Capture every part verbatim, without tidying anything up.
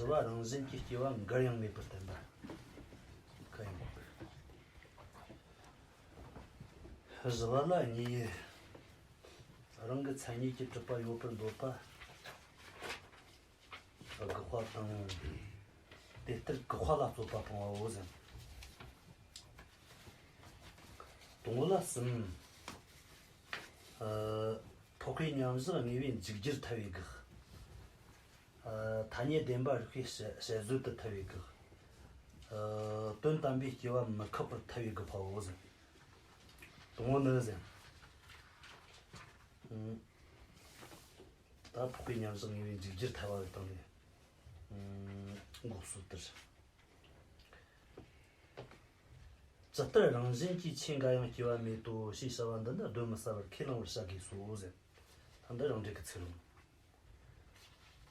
བ་རང་བཞིན་གྱིས་སྐྱེ་བ་འགར་ཡང་མེད་པར་བསྟན་པ། གང་ཡང་མེད་པར། བཞི་བ་ལ་གཉིས། རང་གི་མཚན་ཉིད་ཀྱིས་གྲུབ་པ་ཡོད་པར་འདོད་པ། དགག་པ་དང་། དེ་ལྟར་དགག་པ་ལ་རྩོད་པ་སྤོང་བའོ་ཟེར། དང་པོ་ལ་གསུམ། ཨ། འཕགས་པའི་མཉམ་བཞག་དངོས་པོའི་འཇིག་རྒྱུར་ཐལ་བའི་དགག་ཨ། ཐ་སྙད་བདེན་པ་རིགས་པས་དཔྱད་དཔྱད་བཟོད་དུ་ཐལ་བའི་དགག་ཨ། དོན་དམ་པའི་སྐྱེ་བ་མི་ཁེགས་པར་ཐལ་བའི་དགག་པའོ་ཟེར། དང་པོ་ནི་ཟེར། ཨ། ད་འཕགས་པའི་མཉམ་བཞག་དངོས་པོའི་འཇིག་རྒྱུར་ཐལ་བ་ལ་བཏང་ནས། ཨ། འགོག་སྲོལ་ལྟར། ཇི་ལྟར་རང་བཞིན་གྱིས་ཆོས་འགའ་ཡང་སྐྱེ་བ་མེད་དོ་ཞེས་བྱ་བ་འདི་ནི་གདོན་མི་ཟ་བར་ཁས་བླང་བར་བྱ་དགོས་སོ་ཟེར། ད་འདི་རང་འགྲེལ་གྱི་ཚིག་རེད།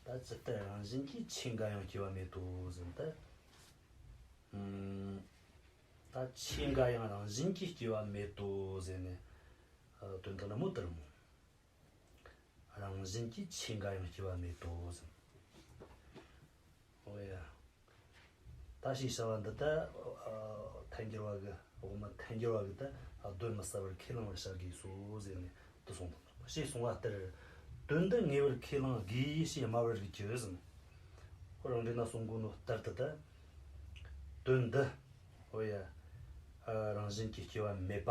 ད་ཇི་ལྟར་རང་བཞིན་གྱིས་ཆོས་འགའ་ཡང་སྐྱེ་བ་མེད་དོ་ཟེར་ན་ད། ཨུམ། ད་ཆོས་འགའ་ཡང་རང་བཞིན་གྱིས་སྐྱེ་བ་མེད་དོ་ཟེར་ནས། ཨ། དོན་དག་ནི་མོ་ལྟར་མོ། རང་བཞིན་གྱིས་ཆོས་འགའ་ཡང་སྐྱེ་བ་མེད་དོ་ཟེར། འོ་ཡ། ད་ཞེས་བྱ་བ་འདི་ད། ཨ། ཐལ་འགྱུར་བ་གི་དབུ་མ་ཐལ་འགྱུར་བ་གི་ད་གདོན་མི་ཟ་བར་ཁས་བླང་བར་བྱ་དགོས་སོ་ཟེར་ནས་དེ་གསུངས་དང་། ཞེས་གསུངས་པ་ལྟར། དོན་འདི་ངེས་པར་ཁས་བླང་དགོས་ཞེས་སྨྲ་བར་རིགས་ཀྱི་ཟེར། ཁོ་རང་འགྲེལ་ན་གསུང་གོ་ནོ་ལྟར་དུ་ད། དོན་འདི། འོ་ཡ། ཨ། རང་བཞིན་གྱིས་སྐྱེ་བ་མེད་པ།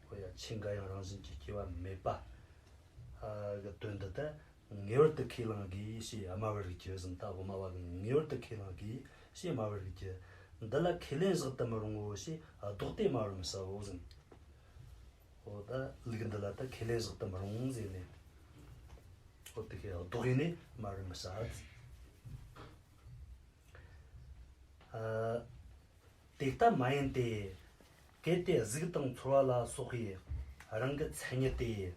འོ་ཡ། ཆོས་འགའ་ཡང་རང་བཞིན་གྱིས་སྐྱེ་བ་མེད་པ། ཨ། གི་དོན་འདི་ད་ངེས་པར་དུ་ཁས་བླང་དགོས་ཞེས་སྨྲ་བར་རིགས་ཀྱི་ཟེར། ད་དབུ་མ་པ་གིས་ངེས་པར་དུ་ཁས་བླང་དགོས་ཞེས་སྨྲ་བར་རིགས་ཀྱི། འདི་ལ་ཁས་ལེན་བཞག་ཏུ་མི་རུང་ངོ་ཞེས་ལྡོག་སྟེ་སྨྲ་བར་མི་བྱའོ་ཟེར། འོ་ད་ལུགས་འདི་ལ་ད་ཁས་ལེན་བཞག་ཏུ་མི་རུང་ཟེར་ནས། འོ་དེ་ཁས་ལྡོག་ཡིན་ནས་སྨྲ་བར་མི་བྱ། ཨ། དེ་ལྟ་མ་ཡིན་ཏེ། གལ་ཏེ་གཟུགས་དང་ཚོར་བ་ལ་སོགས་པའི་རང་གི་མཚན་ཉིད་དེ།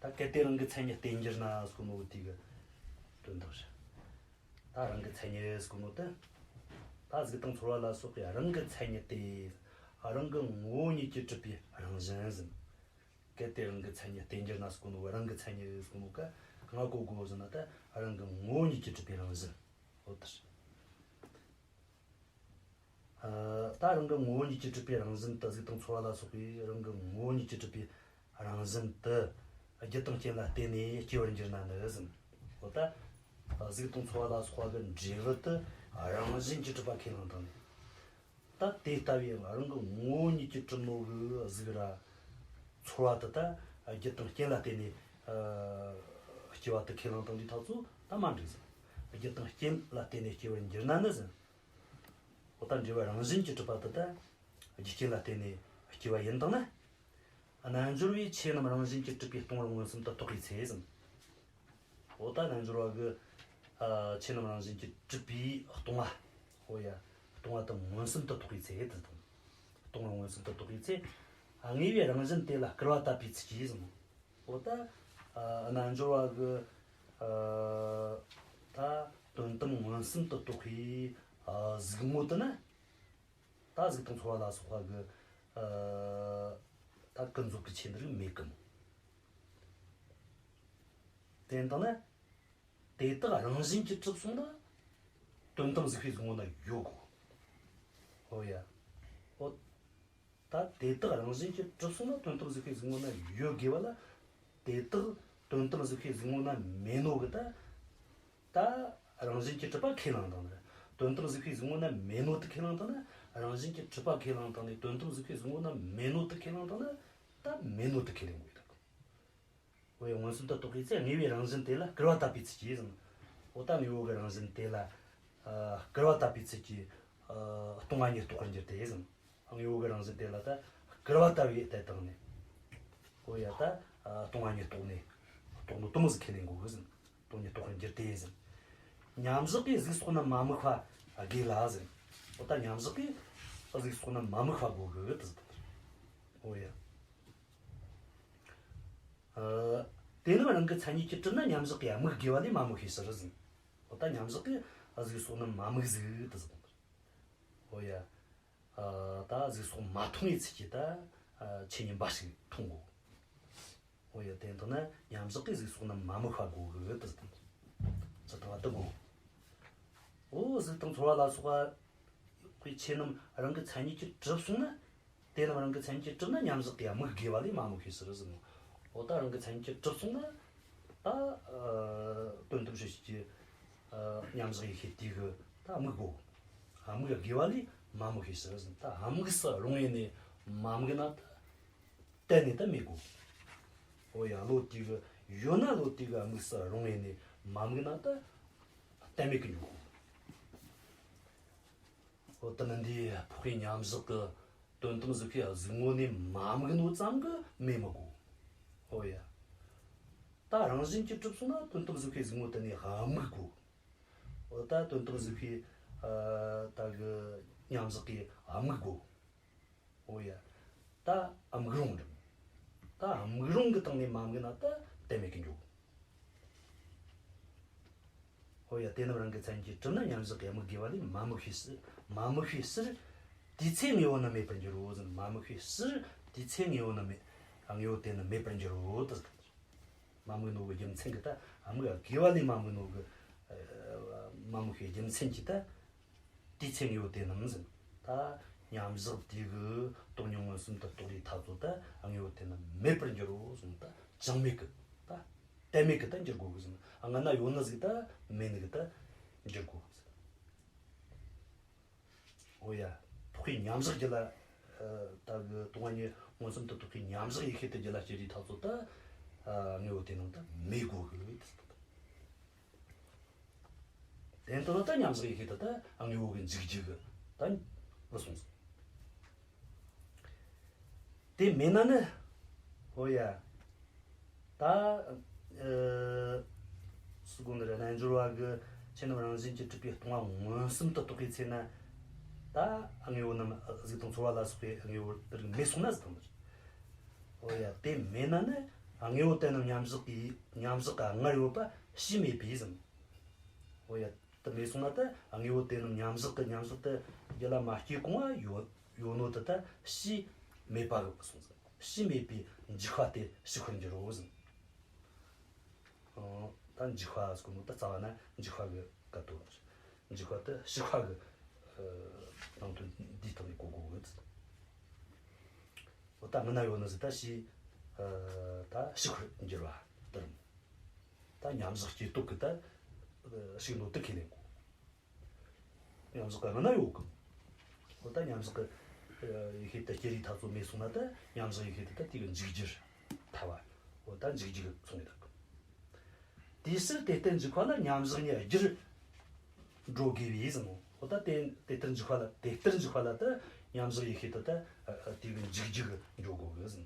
ད་གལ་ཏེ་རང་གི་མཚན་ཉིད་བརྟེན་གྱུར་ན་ཟེར་གོ་ནོ་དེ་གི་དོན་དག་རེད། ད་རང་གི་མཚན་ཉིད་ཟེར་གོ་ནོ་དེ། ད་གཟུགས་དང་ཚོར་བ་ལ་སོགས་པའི་རང་གི་མཚན་ཉིད་དེ། རང་གི་ངོ་བོ་ཉིད་ཀྱིས་གྲུབ་པའི་རང་བཞིན་ཟེར། གལ་ཏེ་རང་གི་མཚན་ཉིད་བརྟེན་གྱུར་ན་ཟེར་གོ་ནོ། རང་གི་མཚན་ཉིད་ཟེར་གོ་ནོ་ག་གང་གོ་དགོས་ཟེར་ན་ད་རང་གི་ངོ་བོ་ཉིད་ཀྱིས་གྲུབ་པའི་རང་བཞིན། འོ་དེ་རེད། ཨ། ད་རང་གི་ངོ་བོ་ཉིད་ཀྱིས་གྲུབ་པའི་རང་བཞིན་དེ། གཟུགས་དང་ཚོར་བ་ལ་སོགས་པའི་རང་གི་ངོ་བོ་ཉིད་ཀྱིས་གྲུབ་པའི་རང་བཞིན་དེ་རྒྱུ་དང་རྐྱེན་ལ་བརྟེན་ནས་སྐྱེ་བར་འགྱུར་ན་ནི་ཟེར། འོ་ད་གཟུགས་དང་ཚོར་བ་ལ་སོགས་པ་གི་འབྲས་བུ་དེ་རང་བཞིན་གྱིས་གྲུབ་པ་ཁས་བླངས་བཏང་ནས། ད་དེ་ལྟ་བུའི་རང་གི་ངོ་བོ་ཉིད་ཀྱིས་གྲུབ་ནོ་གི་གཟུགས་ར་ཚོར་བ་དེ་ད་རྒྱུ་དང་རྐྱེན་ལ་བརྟེན་ནས། ཨ། སྐྱེ་བ་དེ་ཁས་བླངས་བཏང་དུས་ཐག་ཚོ་ད་མ་འགྲིག་ཟེར། རྒྱུ་དང་རྐྱེན་ལ་བརྟེན་ནས་སྐྱེ་བར་འགྱུར་ན་ནི་ཟེར། འོ་ད་འབྲས་བུ་རང་བཞིན་གྱིས་གྲུབ་པ་དེ་ད་རྒྱུ་རྐྱེན་ལ་བརྟེན་ནས་སྐྱེ་བ་ཡིན་དང་ན། རྣལ་འབྱོར་བས་ཆོས་རྣམས་རང་བཞིན་གྱིས་གྲུབ་པས་སྟོང་པར་མངོན་སུམ་དུ་རྟོགས་པའི་ཚེ་ཟེར། འོ་ད་རྣལ་འབྱོར་བ་གིས། ཨ། ཆོས་རྣམས་རང་བཞིན་གྱིས་གྲུབ་པའི་སྟོང་པ། འོ་ཡ། སྟོང་པ་དེ་མངོན་སུམ་དུ་རྟོགས་པའི་ཚེ་དེ་དང་། སྟོང་པ་མངོན་སུམ་དུ་རྟོགས་པའི་ཚེ། ཨ། དངོས་པོའི་རང་བཞིན་དེ་ལ་སྐུར་བ་བཏབ་པའི་ཚུལ་གྱིས་ཟེར། འོ་ད། ཨ། རྣལ་འབྱོར་བ་གིས། ཨ། ད་དོན་དམ་མངོན་སུམ་དུ་རྟོགས་པའི། ཨ། གཟུགས་ངོ་དེ་ན། ད་གཟུགས་དང་ཚོར་བ་ལ་སོགས་པ་གི། ཨ། ད་ཀུན་རྫོབ་ཀྱི་ཆོས་འདི་རིགས་མེད་གི་མོ། དེ་ཡིན་དང་ན། དེ་དག་རང་བཞིན་གྱིས་གྲུབ་སོང་ན། དོན་དམ་གཟུགས་པོའི་གཟུགས་ངོ་ན་ཡོད་དགོས། ཨོ་ཡ། ཨོ། ད་དེ་དག་རང་བཞིན་གྱིས་གྲུབ་སོང་ན་དོན་དམ་གཟུགས་པོའི་གཟུགས་ངོ་ན་ཡོད་དགོས་པ་ལ། དེ་དག་དོན་དམ་གཟུགས་པོའི་གཟུགས་ངོ་ན་མེད་ནོ་གི་ད། ད་རང་བཞིན་གྱིས་གྲུབ་པ་ཁས་བླངས་བཏང་ན། དོན་དམ་གཟུགས་པོའི་གཟུགས་ངོ་ན་མེད་ནོ་དེ་ཁས་བླངས་བཏང་ན། རང་བཞིན་གྱིས་གྲུབ་པ་ཁས་བླངས་བཏང་ནས་དོན་དམ་གཟུགས་པོའི་གཟུགས་ངོ་ན་མེད་ནོ་དེ་ཁས་བླངས་བཏང་ན། ད་མེད་ནོ་དེ་ཁས་ལེན་དགོས་ད། འོ་ཡ། མངོན་སུམ་དུ་རྟོགས་པའི་ཚེ་དངོས་པོའི་རང་བཞིན་དེ་ལ་སྐུར་བ་བཏབ་པའི་ཚུལ་གྱིས་ཟེར། འོ་ད་དངོས་པོ་གི་རང་བཞིན་དེ་ལ། ཨ། སྐུར་བ་བཏབ་པའི་ཚུལ་གྱིས། ཨ། སྟོང་པ་ཉིད་རྟོགས་པར་འགྱུར་ཏེ་ཟེར། དངོས་པོ་གི་རང་བཞིན་དེ་ལ་ད་སྐུར་བ་ལྟ་བུའི་ལྟ་སྟངས་ནས། འོ་ཡ། ད། ཨ། སྟོང་པ་ཉིད་རྟོགས་ནས། རྟོགས་ནོ་དེ་མོ་ཟིག་ཁས་ལེན་དགོས་གི་ཟེར། སྟོང་ཉིད་རྟོགས་པར་འགྱུར་ཏེ་ཟེར། མཉམ་བཞག་གིས་གཟུགས་སོགས་རྣམས་མ་དམིགས་པ་དགོས་ལ་ཟེར། འོ་ད་མཉམ་བཞག་གིས་གཟུགས་སོགས་རྣམས་མ་དམིགས་པ་དགོས་གི་ཟེར། འོ་ཡ། ཨ། དེ་རྣམས་རང་གི་མཚན་ཉིད་ཀྱིས་གྲུབ་ན་མཉམ་བཞག་གིས་དམིགས་དགོས་པ་ལས་མ་དམིགས་པའི་ཕྱིར་ཟེར། འོ་ད་མཉམ་བཞག་གིས་གཟུགས་སོགས་རྣམས་མ་དམིགས་ཟིག་དེ་ཟེར། འོ་ཡ། ཨ། ད་གཟུགས་སོགས་མ་མཐོང་བའི་ཚུལ་གྱིས་ད། ཨ། ཆོས་ཉིད་འབའ་ཞིག་མཐོང་གོ། འོ་ཡ། དེ་ལྟར་ན་མཉམ་བཞག་གིས་གཟུགས་སོགས་རྣམས་མ་དམིགས་པ་དགོས་གི་དེ་ཟེར། ཇི་ལྟ་བ་དེ་དགོས། འོ་གཟུགས་དང་ཚོར་བ་ལ་སོགས་པ་ཆོས་རྣམས་རང་གི་མཚན་ཉིད་ཀྱིས་གྲུབ་སོང་ན། དེ་རྣམས་རང་གི་མཚན་ཉིད་ཀྱིས་གྲུབ་ན་མཉམ་བཞག་གི་དམིགས་དགོས་པ་ལས་མ་དམིགས་པའི་ཕྱིར་ཟེར་ནོ། འོ་ད་རང་གི་མཚན་ཉིད་ཀྱིས་གྲུབ་སོང་ན། ད་ཨ་དོན་དམ་དཔྱོད་བྱེད་ཀྱི་ཨ་མཉམ་བཞག་ཡེ་ཤེས་དེ་གི་ད་དམིགས་དགོས། དམིགས་དགོས་པ་ལས་མ་དམིགས་པའི་ཕྱིར་ཟེར། ད་དམིགས་སུ་རུང་བས་ནས་མ་དམིགས་ན་ད། གཏན་ནས་ད་མེད་དགོས། འོ་ཡ། བློ་དེ་གི་ཡོད་ན་བློ་དེ་གི་དམིགས་སུ་རུང་བས་ནས་མ་དམིགས་ན་ད་གཏན་མེད་གི་འགྱོ་གོ། འོ་དེ་ནི་འདིའི་འཕགས་པའི་མཉམ་བཞག་གི་དོན་དམ་གཟུགས་ཤེས་གཟུགས་ངོ་ནས་མ་དམིགས་ནོ་ཙམ་གི་མེད་མི་དགོས། འོ་ཡ། ད་རང་བཞིན་གྱིས་གྲུབ་སོང་ན་དོན་དམ་གཟུགས་ཤེས་གཟུགས་ངོ་དེ་ནས་དམིགས་དགོས། འོ་ད་དོན་དམ་གཟུགས་ཤེས་ཨ་ད་གི་མཉམ་བཞག་གི་དམིགས་དགོས། འོ་ཡ། ད་དམིགས་རུང་རེད། ད་དམིགས་རུང་གི་སྟེང་ནས་མ་དམིགས་ན་ད་གཏན་མེད་གི་འགྱོ། འོ་ཡ། དེ་རྣམས་རང་གི་མཚན་ཉིད་ཀྱིས་གྲུབ་ན་མཉམ་བཞག་གི་དམིགས་དགོས་པ་ལས་མ་དམིགས་པའི་ཕྱིར། མ་དམིགས་པའི་ཕྱིར། དེའི་ཚེ་དངོས་པོ་ནི་མེད་པར་འགྱུར་རོ་ཟེར། མ་དམིགས་པའི་ཕྱིར། དེའི་ཚེ་དངོས་པོ་ནི་མེད། དངོས་པོ་དེ་ནི་མེད་པར་འགྱུར་རོ་ད་ཟེར། མ་དམིགས་ནོ་གི་རྒྱུ་མཚན་གྱིས་ད། དམིགས་དགོས་པ་ལས་མ་དམིགས་ནོ་གི་ཨ་མ་དམིགས་པའི་རྒྱུ་མཚན་གྱིས་ད། དེའི་ཚེ་དངོས་པོ་དེ་རྣམས་ཟེར། ད་མཉམ་བཞག་དེ་གི་སྟོང་ཉིད་མངོན་སུམ་དུ་རྟོགས་རིས་ཐག་ཚོད་ད་དངོས་པོ་དེ་རྣམས་མེད་པར་འགྱུར་རོ་ཟེར། ད་ཅང་མེད་གི་ད་གཏན་མེད་གི་ད་འགྱུར་དགོས་གི་ཟེར། སྔ་ན་ཡོད་ནི་ཟིག་ད་མེད་ནི་གི་ད་འགྱུར་དགོས་གི་ཟེར། འོ་ཡ། འཕགས་པའི་མཉམ་བཞག་རྒྱུད་ལ་ཨ་ད་གི་སྟོང་པ་ཉིད་མངོན་སུམ་དུ་རྟོགས་པའི་མཉམ་བཞག་ཡེ་ཤེས་དེ་རྒྱུད་ལ་སྐྱེ་རིས་ཐག་ཚོད་ད་ཨ་དངོས་པོ་དེ་རྣམས་ད་མེད་དགོས་གི། དེ་ལྟར་ད་མཉམ་བཞག་ཡེ་ཤེས་དེ་ད་དངོས་པོ་གི་འཇིག་རྒྱུ་གི་ད་བུད་སོང་ཟིག། དེ་མེད་ན་ནི། འོ་ཡ། ད་ཨ་སུ་གོང་དེར་རྣལ་འབྱོར་བ་གི་ཆོས་རྣམས་རང་བཞིན་གྱིས་གྲུབ་པའི་སྟོང་པ་མངོན་སུམ་དུ་རྟོགས་པའི་ཚེ་ན། ད་དངོས་པོ་རྣམས་གཟུགས་དང་ཚོར་བ་ལ་སོགས་པའི་དངོས་པོ་དེ་རིགས་མེད་སོང་ན་ཟེར་དང་། འོ་ཡ། དེ་མེད་ན་ནི་དངོས་པོ་དེ་རྣམས་མཉམ་བཞག་གི་མཉམ་བཞག་ག་སྔར་ཡོད་པ་ཕྱིས་མེད་པས་ཟེར། འོ་ཡ། དེ་མེད་སོང་ན་ད་དངོས་པོ་དེ་རྣམས་མཉམ་བཞག་གི་མཉམ་བཞག་དེ་རྒྱུད་ལ་མ་སྐྱེས་གོང་ང་ཡོད་ཡོད་ནོ་དེ་ད་ཕྱིས་མེད་པ་གི་སོང་ཟེར། ཕྱིས་མེད་པའི་འཇིག་པ་དེ་ཞིག་པར་འགྱུར་རོ་ཟེར། ཨོ། ད་འཇིག་པ་ཟེར་གོ་ནོ་ད་རྩ་བ་ན་འཇིག་པ་གི་སྐད་དོད་རེད། འཇིག་པ་དེ་ཞིག་པ་གི་ཨ་ནང་དོན་འདིའི་ཐོག་ནས་གོ་དགོས་གི། ཨོ་ད་སྔ་ན་ཡོད་ནི་ཟེར་ད་ཕྱིས་ཨ་ད་ཞིག་པར་འགྱུར་བ་དེ་རེད། ད་མཉམ་བཞག་སྐྱེས་སྟོབས་ཀྱིས་ད་ཞིག་ནོ་དེ་ཁས་ལེན་དགོས། མཉམ་བཞག་གི་སྔ་ན་ཡོད་གི། འོ་ད་མཉམ་བཞག་གི་ཡེ་ཤེས་དེ་སྐྱེ་རིས་ཐག་ཚོད་མེད་སོང་ན་ད་མཉམ་བཞག་ཡེ་ཤེས་དེ་ད་དེ་གི་འཇིག་རྒྱུར་ཐལ་བ། འོ་ད་འཇིག་རྒྱུ་གི་སོང་ཡོད་གི། དེའི་ཕྱིར་དེ་ལྟར་འཇིག་པ་ལ་མཉམ་བཞག་ཉིད་རྒྱུར་འགྲོ་དགོས་པས་ཟེར་ནོ། འོ་ད་དེ་དེ་ལྟར་འཇིག་པ་ལ་དེ་ལྟར་འཇིག་པ་ལ་ད་མཉམ་བཞག་ཡེ་ཤེས་དེ་ད་དེ་གི་འཇིག་རྒྱུ་གི་འགྲོ་དགོས་གི་ཟེར།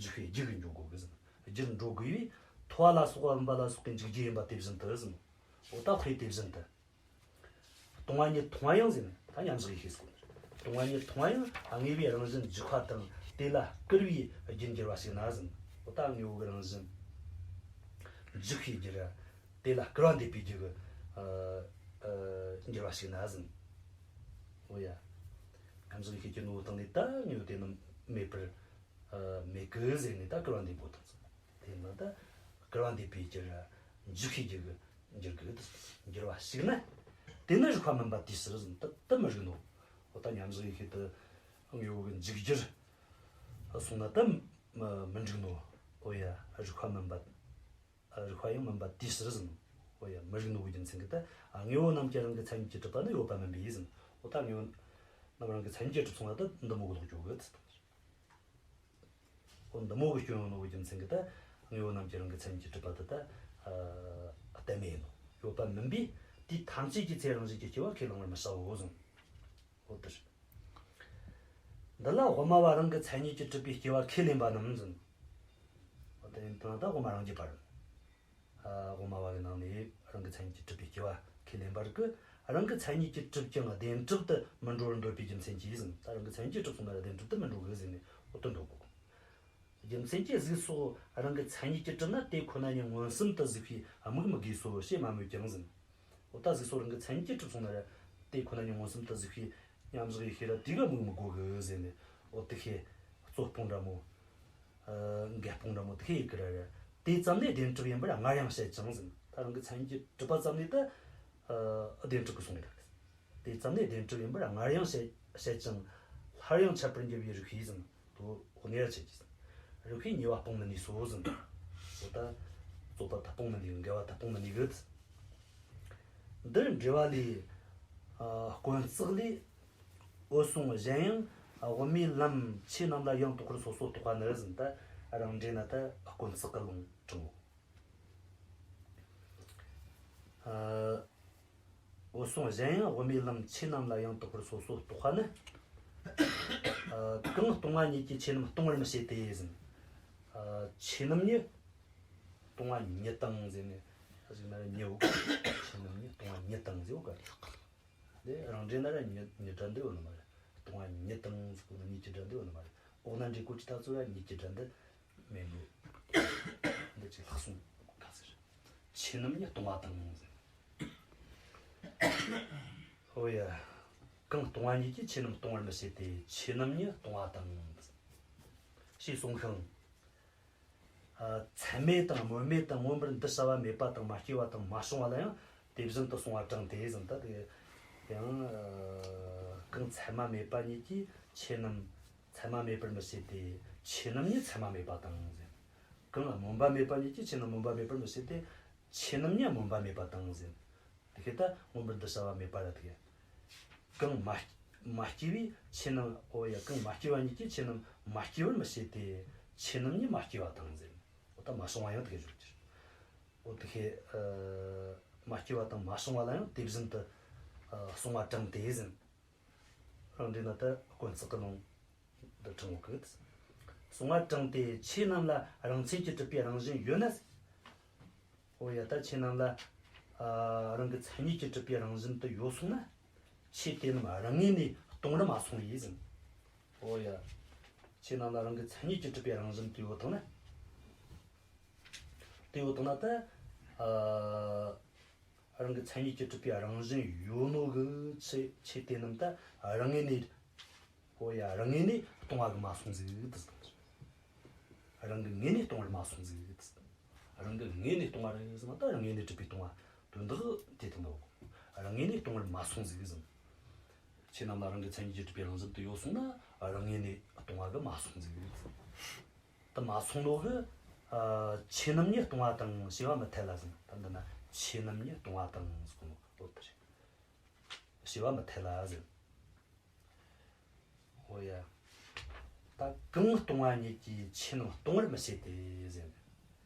འཇིག་པའི་རྒྱུ་གི་འགྲོ་དགོས་གི་ཟེར། རྒྱུར་འགྲོ་དགོས་པས་ཐོབ་པ་ལ་སོགས་པ་སྨིན་པ་ལ་སོགས་པའི་འཇིག་རྒྱུ་ཡིན་པ་དེ་བཞིན་དུ་ཟེར། འོ་ད་དཔེ་དེ་བཞིན་དུ། སྟོང་པ་ཉིད་མཐོང་བ་ཡང་ཟེར་ནས་ད་མཉམ་བཞག་ཡེ་ཤེས་སྐོར། སྟོང་པ་ཉིད་མཐོང་བ་ཡང་དངོས་པོའི་རང་བཞིན་འཇིག་པ་དང་དེ་ལ་སྐུར་བའི་རྒྱུར་འགྱུར་བ་ཞིག་ན་ཟེར། འོ་ད་དངོས་པོ་གི་རང་བཞིན་འཇིག་པའི་རྒྱུར་དེ་ལ་སྐུར་བ་འདེབས་པའི་རྒྱུ་གི་ཨ་ཨ་འགྱུར་བ་ཞིག་ན་ཟེར། འོ་ཡ། མཉམ་བཞག་ཡེ་ཤེས་ཀྱི་ནོར་བུ་དང་ནི་ད་དངོས་པོ་དེ་རྣམས་མེད་པར་ཨ་མེད་གི་ཟེར་ནས་ད་སྐུར་བ་འདེབས་པོ་དང་། དེ་ན་ད་སྐུར་བ་འདེབས་པའི་རྒྱུར་འཇིག་པའི་རྒྱུ་གི་འགྱུར་གི་འགྱུར་བ་ཞིག་ན། དེ་ནི་རིགས་པ་སྨིན་པ་དེའི་ཕྱིར་ཟེར། ད་དེ་མི་རིགས་ནོ། འོ་ད་མཉམ་བཞག་ཡེ་ཤེས་དེ་དངོས་པོ་གི་འཇིག་རྒྱུར་སོང་ན་ད་མི་འགྲིག་ནོ། འོ་ཡ། རིགས་པ་སྨིན་པ། རིགས་པ་ཡང་སྨིན་པ་དེའི་ཕྱིར་ཟེར། འོ་ཡ། མི་རིགས་ནོ་གི་རྒྱུ་མཚན་གྱིས་ད་དངོས་པོ་རྣམས་ཀྱང་རང་གི་མཚན་ཉིད་ཀྱིས་གྲུབ་པ་ནི་ཡོད་པ་མིན་པས་ཟེར། འོ་ད་དངོས་པོ་རྣམས་རང་གི་མཚན་ཉིད་ཀྱིས་གྲུབ་སོང་ན་ད་འདི་མོ་གི་ལོག་འགྱོ་གི་ཟེར། འོ་འདི་མོ་གི་སྐྱོན་ཡོད་ནོ་གི་རྒྱུ་མཚན་གྱིས་ད་དངོས་པོ་རྣམས་ཀྱང་རང་གི་མཚན་ཉིད་ཀྱིས་གྲུབ་པ་དེ་ད་ཨ་གཏན་མེད་ཡིན་ནོ། ཡོད་པ་མིན་པས་དེའི་ཐམས་ཅད་ཀྱི་ཚེ་རང་བཞིན་གྱིས་སྐྱེ་བ་ཁས་བླང་བར་མི་བྱའོ་གསུངས། འོ་དེ་རེད། འདི་ལ་དབུ་མ་བ་རང་གི་མཚན་ཉིད་ཀྱིས་གྲུབ་པའི་སྐྱེ་བ་ཁས་ལེན་པ་རྣམས་ཟེར། འོ་དེ་ཡིན་དུས་ད་དབུ་མ་རང་རྒྱུད་པ་རེད། ཨ་དབུ་མ་བ་གི་ནང་ནས་རང་གི་མཚན་ཉིད་ཀྱིས་གྲུབ་པའི་སྐྱེ་བ་ཁས་ལེན་པ་རིགས་ཀྱིས་རང་གི་མཚན་ཉིད་ཀྱིས་གྲུབ་ཀྱང་བདེན་གྲུབ་ཏུ་མི་འགྲོ་བར་འདོད་པའི་རྒྱུ་མཚན་གྱིས་ཟེར། ད་རང་གི་མཚན་ཉིད་ཀྱིས་གྲུབ་སོང་ན་བདེན་གྲུབ་ཏུ་མི་འགྲོ་གི་ཟེར་ནས་འོ་དེ་འདོད་གོ། རྒྱུ་མཚན་གྱིས་གཟུགས་སོགས་རང་གི་མཚན་ཉིད་ཀྱིས་གྲུབ་ན་དེ་ཁོ་ན་ཉིད་མངོན་སུམ་དུ་གཟིགས་པའི་དམིགས་མི་དགོས་སོ་ཞེས་མ་སྨོས་ཀྱང་ཟེར། འོ་ད་གཟུགས་སོགས་རང་གི་མཚན་ཉིད་ཀྱིས་གྲུབ་སོང་ན་ར་དེ་ཁོ་ན་ཉིད་མངོན་སུམ་དུ་གཟིགས་པའི་མཉམ་བཞག་ཡེ་ཤེས་ར་དེ་ག་དམིགས་མི་དགོས་གི་ཟེར་ནས་འོ་དེ་ཁའི་རྩོད་སྤོང་འདྲ་མོ། ཨ་འགལ་སྤོང་འདྲ་མོ་དེ་ཁའི་ཡི་གི་ར་ར་དེ་ཙམ་ནས་བདེན་གྲུབ་ཡིན་པར་སྔར་ཡང་བཤད་ཅིང་ཟེར། ད་རང་གི་མཚན་ཉིད་ཀྱིས་གྲུབ་པ་ཙམ་ནས་ད་ ཨ་བདེན་གྲུབ་ཀྱི་གསུང་གི་རེད། དེ་ཙམ་ནས་བདེན་གྲུབ་ཡིན་པར་སྔར་ཡང་བཤད་བཤད་ཅིང་། སླར་ཡང་འཆད་པར་འགྱུར་བའི་རིགས་ཤེས་ཟིན་དུ་དབུ་ནས་ར་འཆད་ཀྱི་ཟིན། རིགས་ཤེས་ཉེས་པ་སྤོང་མི་ནུས་སོ་ཟིན། འོ་ད་རྩོད་པ་ད་སྤོང་མི་ནུས། འགལ་བ་ད་སྤོང་མི་ནུས་གི། འདིར་འགྲེལ་བ་ལས། ཨ་དཀོན་བརྩེགས་ལས། འོད་སྲུང་གཞན་ཡང་དབུ་མའི་ལམ་ཆོས་རྣམས་ལ་ཡང་དག་པར་སོ་སོར་རྟོག་པ་ནི་ཟིན། ད་རང་འགྲེལ་ན་ད་དཀོན་བརྩེགས་ཀྱི་ལུང་དྲངས་གོ། ཨ། འོད་སྲུང་གཞན་ཡང་དབུ་མའི་ལམ་ཆོས་རྣམས་ལ་ཡང་དག་པར་སོ་སོར་རྟོག་པ་ནི། ཨ། གང་སྟོང་བ་ཉིད་ཀྱིས་ཆོས་རྣམས་སྟོང་བར་མི་བྱེད་དེ་ཟིན། ཨ། ཆོས་རྣམས་ཉིད་སྟོང་བ་ཉིད་དང་ཟེར་ནས་ཟིག་ན་ར་ཉིད་འོ། ཆོས་རྣམས་ཉིད་སྟོང་བ་ཉིད་དང་ཟེར་འོ་ག། དེ་རང་འགྲེལ་ན་ར་ཉིད་ཉིད་སྒྲ་འདི་ཡོད་ནི་མ་རེད། སྟོང་བ་ཉིད་དང་ཟེར་གོ་ནི་ཉིད་ཀྱི་སྒྲ་འདི་ཡོད་ནི་མ་རེད། འོག་ན་འགྲེལ་སྐོར་གྱི་ད་ཚོ་ར་ཉིད་ཀྱི་སྒྲ་འདི་མེད་ནོ། འདི་ཅིག་ལྷག་སོང་ག་ཟེར། ཆོས་རྣམས་ཉིད་སྟོང་བ་དང་ཟེར། ཨོ་ཡ། གང་སྟོང་བ་ཉིད་ཀྱིས་ཆོས་རྣམས་སྟོང་བར་མི་བྱེད་དེ། ཆོས་རྣམས་ཉིད་སྟོང་བ་དང་། ཞེས་གསུངས་ཤིང་། ཨ། ཚད་མེད་དང་སྨོན་མེད་དང་མངོན་པར་འདུ་བྱ་བ་མེད་པ་དང་མ་སྐྱེས་པ་དང་མ་བྱུང་བ་ལ་ཡང་དེ་བཞིན་དུ་གསུང་བ་དྲངས་ཏེ་ཟིན། ད་དེ་ཡང་། ཨ། གང་ཚད་མ་མེད་པ་ཉིད་ཀྱིས་ཆོས་རྣམས་ཚད་མ་མེད་པར་མི་བྱེད་དེ། ཆོས་རྣམས་ཉིད་ཚད་མ་མེད་པ་དང་ཟིན། གང་སྨོན་པ་མེད་པ་ཉིད་ཀྱིས་ཆོས་རྣམས་སྨོན་པ་མེད་པར་མི་བྱེད་དེ། ཆོས་རྣམས་ཉིད་སྨོན་པ་མེད་པ་དང་ཟིན། དེ་ཁེ་ད་མངོན་པར་འདུ་བྱ་བ་མེད་པ་ར་དེ། གང་མ་མ་སྐྱེས་པའི་ཆོས་རྣམས། ཨོ་ཡ། གང་མ་སྐྱེས་པ་ཉིད་ཀྱིས་ཆོས་རྣམས་མ་སྐྱེས་པར་མི་བྱེད་དེ། ཆོས་རྣམས་ཉིད་མ་སྐྱེས་པ་དང་ཟེར། ཨོ་ད་མ་བྱུང་བ་ཡང་དེ་ཁེ་བརྗོད་ཀྱི། ཨོ་དེ་ཁེ་ཨ་མ་སྐྱེས་པ་དང་མ་བྱུང་བ་ལ་ཡང་དེ་བཞིན་དུ་ཨ་གསུང་བ་དྲངས་ཏེ་ཟེར། རང་འགྲེལ་ན་ད་དཀོན་བརྩེགས་ཀྱི་ལུང་འདི་དྲངས་ཡོད་གི། གསུང་བ་དྲངས་ཏེ་ཆོས་རྣམས་ལ་རང་མཚན་གྱིས་གྲུབ་པའི་རང་བཞིན་ཡོད་ན། ཨོ་ཡ། ད་ཆོས་རྣམས་ལ་ཨ་རང་གི་མཚན་ཉིད་ཀྱིས་གྲུབ་པའི་རང་བཞིན་དུ་ཡོད་སོང་ན། ཆོས་དེ་རྣམས་རང་ངོས་ནས་སྟོང་རུ་མ་སོང་བས་ཟིན། ཨོ་ཡ། ཆོས་རྣམས་ལ་རང་གི་མཚན་ཉིད་ཀྱིས་གྲུབ་པའི་རང་བཞིན་དུ་ཡོད་བཏང་ན། དེ་ཡོད་བཏང་ན་ད་ཨ་རང་གི་མཚན་ཉིད་ཀྱིས་གྲུབ་པའི་རང་བཞིན་ཡོད་ནོ་གི་ཆོས་ཆོས་དེ་རྣམས་ད་རང་ངོས་ནས། ཨོ་ཡ། རང་ངོས་ནས་སྟོང་བ་གི་མ་སོང་ཟིག་དེ་ཟིན། རང་གི་ངོས་ནས་སྟོང་བར་མ་སོང་ཟིག་རང་གི་ངོས་ནས་སྟོང་བ་རེད་ཟེར་ན་ད་རང་ངོས་ནས་གྲུབ་པའི་སྟོང་བ་དོན་དག་དེ་དང་འདྲ་བོ། རང་ངོས་ནས་སྟོང་བར་མ་སོང་ཟིག་ཟེར། ཆོས་རྣམས་ལ་རང་གི་མཚན་ཉིད་ཀྱིས་གྲུབ་པའི་རང་བཞིན་དུ་ཡོད་སོང་ན་རང་ངོས་ནས་སྟོང་བ་གི་མ་སོང་ཟིག་ཟེར། ད་མ་སོང་ནོ་གི་ཨ་ཆོས་རྣམས་ཉིད་སྟོང་བ་དང་ཞེས་པ་མི་འཐད་ལ་ཟེར། ད་འདི་ན་ཆོས་རྣམས་ཉིད་སྟོང་བ་དང་ཟེར་གོ་ནོ་འོ་དེ་རེད། ཞེས་པ་མི་འཐད་ལ་ཟེར། ཨོ་ཡ། ད་གང་སྟོང་བ་ཉིད་ཀྱིས་ཆོས་རྣམས་སྟོང་བར་མི་བྱེད་དེ་ཟེར།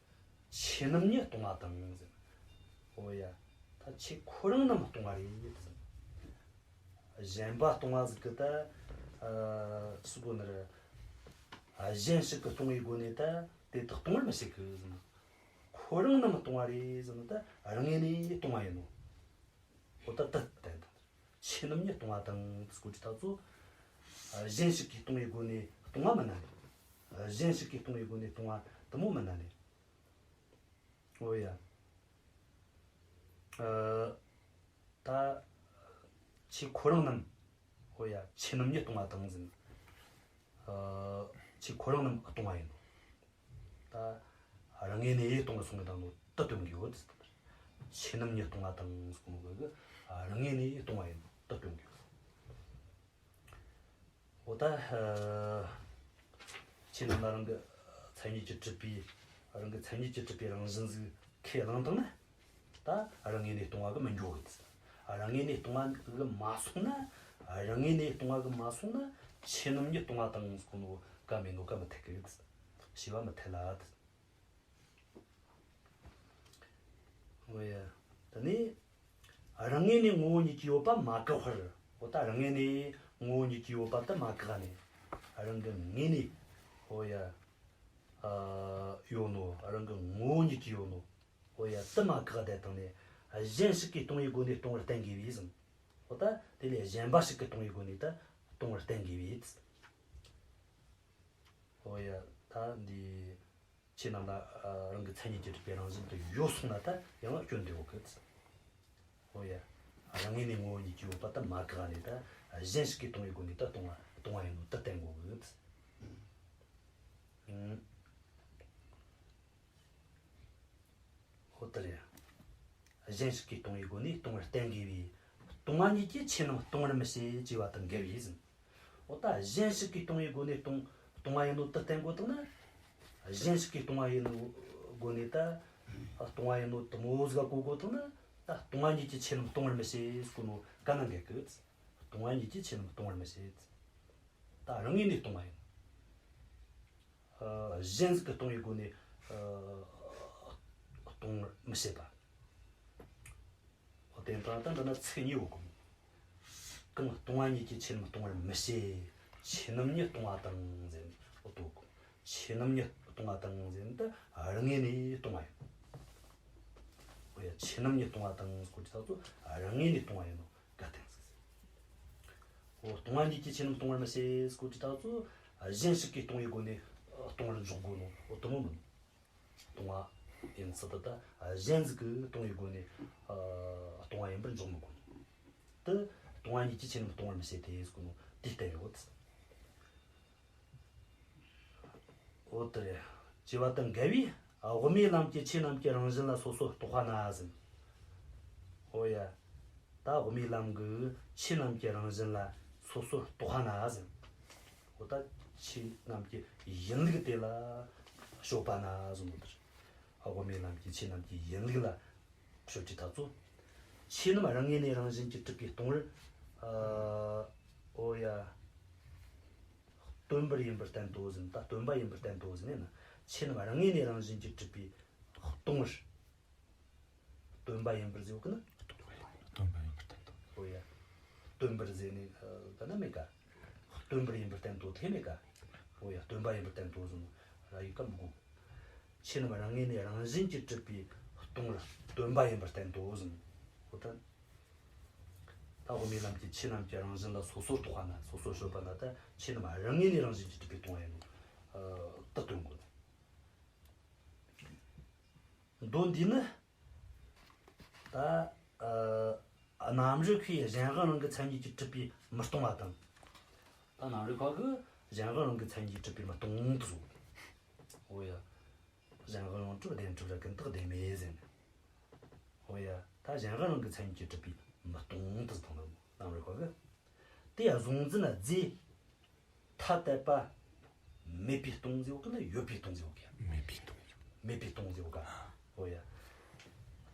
ཆོས་རྣམས་ཉིད་སྟོང་བ་དང་ཟེར། ཨོ་ཡ། ད་ཆོས་ཁོ་རང་རྣམས་སྟོང་བ་རེད་ཟེར། གཞན་པ་སྟོང་བ་ཟེར་གི་ད། ཨ་སུ་གོ་ནི་རེད། ཨ་གཞན་ཞིག་གིས་སྟོང་བའི་སྒོ་ནས་ད་དེ་དག་སྟོང་བར་མི་བྱེད་གི་ཟེར། ཁོ་རང་རྣམས་སྟོང་བ་རེད་ཟེར་ནི་ད་རང་ངོས་ནས་སྟོང་བ་ཡིན་ནོ། འོ་ད་ལྟ་བསྟན་དང་། ཆོས་རྣམས་ཉིད་སྟོང་བ་དང་ཟེར་གོ་དུས་ད་ཚོ། ཨ་གཞན་ཞིག་གིས་སྟོང་བའི་སྒོ་ནས་སྟོང་བ་མིན་ན་ནི། ཨ་གཞན་ཞིག་གིས་སྟོང་བའི་སྒོ་ནས་སྟོང་བ་དེ་མོ་མིན་ན་ནི། འོ་ཡ། ཨ་ད་ཆོས་ཁོ་རང་རྣམས། འོ་ཡ། ཆོས་རྣམས་ཉིད་སྟོང་བ་དང་ཟེར། ཨ་ཆོས་ཁོ་རང་རྣམས་སྟོང་བ་ཡིན་ནོ། ད་རང་ངོས་ནས་སྟོང་བར་སོང་གི་དང་ནོ་དེ་སྟོན་གི་ཡོད། ཆོས་རྣམས་ཉིད་སྟོང་བ་དང་ཟེར་གོ་ནོ་གི་རང་ངོས་ནས་སྟོང་བ་ཡིན་ནོ་དེ་སྟོན་གི་ཡོད། འོ་ད་ཆོས་རྣམས་ལ་རང་གི་མཚན་ཉིད་ཀྱིས་གྲུབ་པའི། རང་གི་མཚན་ཉིད་ཀྱིས་གྲུབ་པའི་རང་བཞིན་ཟིག་ཁས་བླངས་བཏང་ན། ད་རང་ངོས་ནས་སྟོང་བ་གི་མི་འགྱོ་གི། རང་ངོས་ནས་སྟོང་བ་གི་མ་སོང་ན། རང་ངོས་ནས་སྟོང་བ་གི་མ་སོང་ན་ཆོས་རྣམས་ཉིད་སྟོང་བ་དང་ཟེར་གོ་ནོ་ག་མེད་ནོ་ག་མི་འཐད་གི། ཞེས་པ་མི་འཐད་ལ། འོ་ཡ། དེ་ནས་རང་ངོས་ནས་ངོ་བོ་ཉིད་ཀྱིས་ཡོད་པ་མ་བཀག་པར། འོ་ད་རང་ངོས་ནས་ངོ་བོ་ཉིད་ཀྱིས་ཡོད་པ་དེ་མ་བཀག་ནས། རང་གི་ངོས་ནས། འོ་ཡ། ཨ་ཡོད་ནོ། རང་གི་ངོ་བོ་ཉིད་ཀྱིས་ཡོད་ནོ། འོ་ཡ། དེ་མ་བཀག་བསྡད་བཏང་ནས། གཞན་ཞིག་གིས་སྟོང་བའི་སྒོ་ནས་སྟོང་བར་བསྟན་དགོས་པས་ཟེར། འོ་ད་དེ་ལས་གཞན་པ་ཞིག་གིས་སྟོང་བའི་སྒོ་ནས་ད་སྟོང་བར་བསྟན་དགོས་པས། འོ་ཡ། ད་འདི། ཆོས་རྣམས་ལ་ཨ་རང་གི་མཚན་ཉིད་ཀྱིས་གྲུབ་པའི་རང་བཞིན་དུ་ཡོད་སོང་ན་ད་ཡང་སྐྱོན་འདི་འོག་གི། འོ་ཡ། རང་ངོས་ནས་ངོ་བོ་ཉིད་ཀྱིས་ཡོད་པ་ད་མ་བཀག་ནས་ད་གཞན་ཞིག་གིས་སྟོང་བའི་སྒོ་ནས་ད་སྟོང་བ་སྟོང་བ་ཡིན་ནོ་ད་བསྟན་དགོས་གི། ཨང་། འོ་ད་རེད། གཞན་ཞིག་གིས་སྟོང་བའི་སྒོ་ནས་སྟོང་བར་བསྟན་དགོས་པས། སྟོང་བ་ཉིད་ཀྱིས་ཆོས་རྣམས་སྟོང་བར་མི་བྱེད་ཅེས་པ་དང་འགལ་བས་ཟེར། འོ་ད་གཞན་ཞིག་གིས་སྟོང་བའི་སྒོ་ནས་སྟོང་སྟོང་བ་ཡིན་ནོ་དེ་བསྟན་དགོས་བཏང་ན། གཞན་ཞིག་གིས་སྟོང་བ་ཡིན་ནོ་སྒོ་ནས་ད་སྟོང་བ་ཡིན་ནོ་དེ་མོ་ཟིག་གོ་དགོས་བཏང་ན། ད་སྟོང་བ་ཉིད་ཀྱིས་ཆོས་རྣམས་སྟོང་བར་མི་བྱེད་ཟེར་གོ་ནོ་ག་ན་འགལ་གི། སྟོང་བ་ཉིད་ཀྱིས་ཆོས་རྣམས་སྟོང་བར་མི་བྱེད། ད་རང་ངོས་ནས་སྟོང་བ་ཡིན། ཨ། གཞན་ཟིག་གིས་སྟོང་བའི་སྒོ་ནས། ཨ། སྟོང་བར་མི་བྱེད་པ། འོ་དེ་ལྟར་ད་འདི་ན་ཚིག་གཉིས་ཡོད་གོ། གང་སྟོང་བ་ཉིད་ཀྱིས་ཆོས་རྣམས་སྟོང་བར་མི་བྱེད། ཆོས་རྣམས་ཉིད་སྟོང་བ་དང་ཟེར་ནས་འོ་དོ་གོ། ཆོས་རྣམས་ཉིད་སྟོང་བ་དང་ཟེར་ནས་ད་རང་ངོས་ནས་སྟོང་བ་ཡིན། འོ་ཡ། ཆོས་རྣམས་ཉིད་སྟོང་བ་དང་ཟེར་གོ་དུས་ད་ཚོ་རང་ངོས་ནས་སྟོང་བ་ཡིན་ནོ་ག་བསྟན་ཟིག་ཟེར། འོ་སྟོང་བ་ཉིད་ཀྱིས་ཆོས་རྣམས་སྟོང་བར་མི་བྱེད་ཟེར་གོ་དུས་ད་ཚོ་གཞན་ཞིག་གིས་སྟོང་བའི་སྒོ་ནས་སྟོང་བར་འཇོག་དགོས་ནོ་འོ་དེ་མོ་མིན། སྟོང་བ་ཡིན་ཚུལ་དེ་ད་གཞན་ཟིག་གིས་སྟོང་བའི་སྒོ་ནས་ཨ་སྟོང་བ་ཡིན་པར་འཇོག་མི་དགོས་ནོ། དེ་སྟོང་བ་ཉིད་ཀྱིས་ཆོས་རྣམས་སྟོང་བར་མི་བྱེད་དེ་ཟེར་གོ་ནོ་དེ་བསྟན་ཡོད། འོ་དེ་རེད། ཅེས་པ་དང་འགལ་བས་དབུ་མའི་ལམ་གྱིས་ཆོས་རྣམས་ཀྱི་རང་བཞིན་ལ་སོ་སོར་རྟོག་པ་ན་ཟེར། འོ་ཡ། ད་དབུ་མའི་ལམ་གྱིས་ཆོས་རྣམས་ཀྱི་རང་བཞིན་ལ་སོ་སོར་རྟོག་པ་ན་ཟེར། འོ་ད་ཆོས་རྣམས་ཀྱི་ཡིན་ལུགས་དེ་ལ་དཔྱོད་པ་ན་ཟེར་ནོ་དེ་རེད། དབུ་མའི་ལམ་གྱིས་ཆོས་རྣམས་ཀྱི་ཡིན་ལུགས་ལ་དཔྱོད་ཀྱི་ཐག་ཚོ། ཆོས་རྣམས་རང་ངོས་ནས་རང་བཞིན་གྱིས་གྲུབ་པའི་སྟོང་པར། ཨ། འོ་ཡ། སྟོང་པར་ཡིན་པར་བསྟན་ཏོ་ཟེར་ན། ད་སྟོང་པ་ཡིན་པར་བསྟན་ཏོ་ཟེར་ནས་ན། ཆོས་རྣམས་རང་ངོས་ནས་རང་བཞིན་གྱིས་གྲུབ་པའི་སྟོང་པར། སྟོང་པ་ཡིན་པར་ཟེར་བ་གི་ན། སྟོང་པ་ཡིན་པར་བསྟན་ཏོ། འོ་ཡ། སྟོང་པར་ཟེར་ནས་ད་ན་མེད་ཀ། སྟོང་པར་ཡིན་པར་བསྟན་ཏོ་དེ་མེད་ཀ། འོ་ཡ། སྟོང་པ་ཡིན་པར་བསྟན་ཏོ་ཟེར་ན་ར་ཡི་ཀ་མི་གོ། ཆོས་རྣམས་རང་ངོས་ནས་རང་བཞིན་གྱིས་གྲུབ་པའི་སྟོང་པར་སྟོང་པ་ཡིན་པར་བསྟན་ཏོ་ཟེར་ན། འོ་ད། ད་དབུ་མའི་ལམ་གྱིས་ཆོས་རྣམས་ཀྱི་རང་བཞིན་ལ་སོ་སོར་རྟོག་པ་ན། སོ་སོར་དཔྱོད་པ་ན་ད་ཆོས་རྣམས་རང་ངོས་ནས་རང་བཞིན་གྱིས་གྲུབ་པའི་སྟོང་པ་ཡིན་ནོ། ཨ། དེ་སྟོན་དགོས། མདོ་འདིས་ནི། ད། ཨ། རྣམ་རིག་པས་གཞན་དབང་རང་གི་མཚན་ཉིད་ཀྱིས་གྲུབ་པས་མི་སྟོང་བ་དང་། ད་རྣམ་རིག་པ་གིས་གཞན་དབང་རང་གི་མཚན་ཉིད་ཀྱིས་གྲུབ་པས་མི་སྟོང་དུ་གསུངས། འོ་ཡ། གཞན་དབང་རང་གྲུབ་བདེན་གྲུབ་ར་ཀུན་བཏགས་བདེན་མེད་ཟེར་ནས། འོ་ཡ། ད་གཞན་དབང་རང་གི་མཚན་ཉིད་ཀྱིས་གྲུབ་པས་མི་སྟོང་དུ་སྟོང་ལ་རྣམ་རིག་པ་གིས། དེ་གཟུང་འཛིན་རྫས་ཐ་དད་པ་མེད་པས་སྟོང་ཟེར་བ་གི་ན་ཡོད་པས་སྟོང་ཟེར་བ་གི། མེད་པས་སྟོང་། མེད་པས་སྟོང་ཟེར་བ་ག། འོ་ཡ།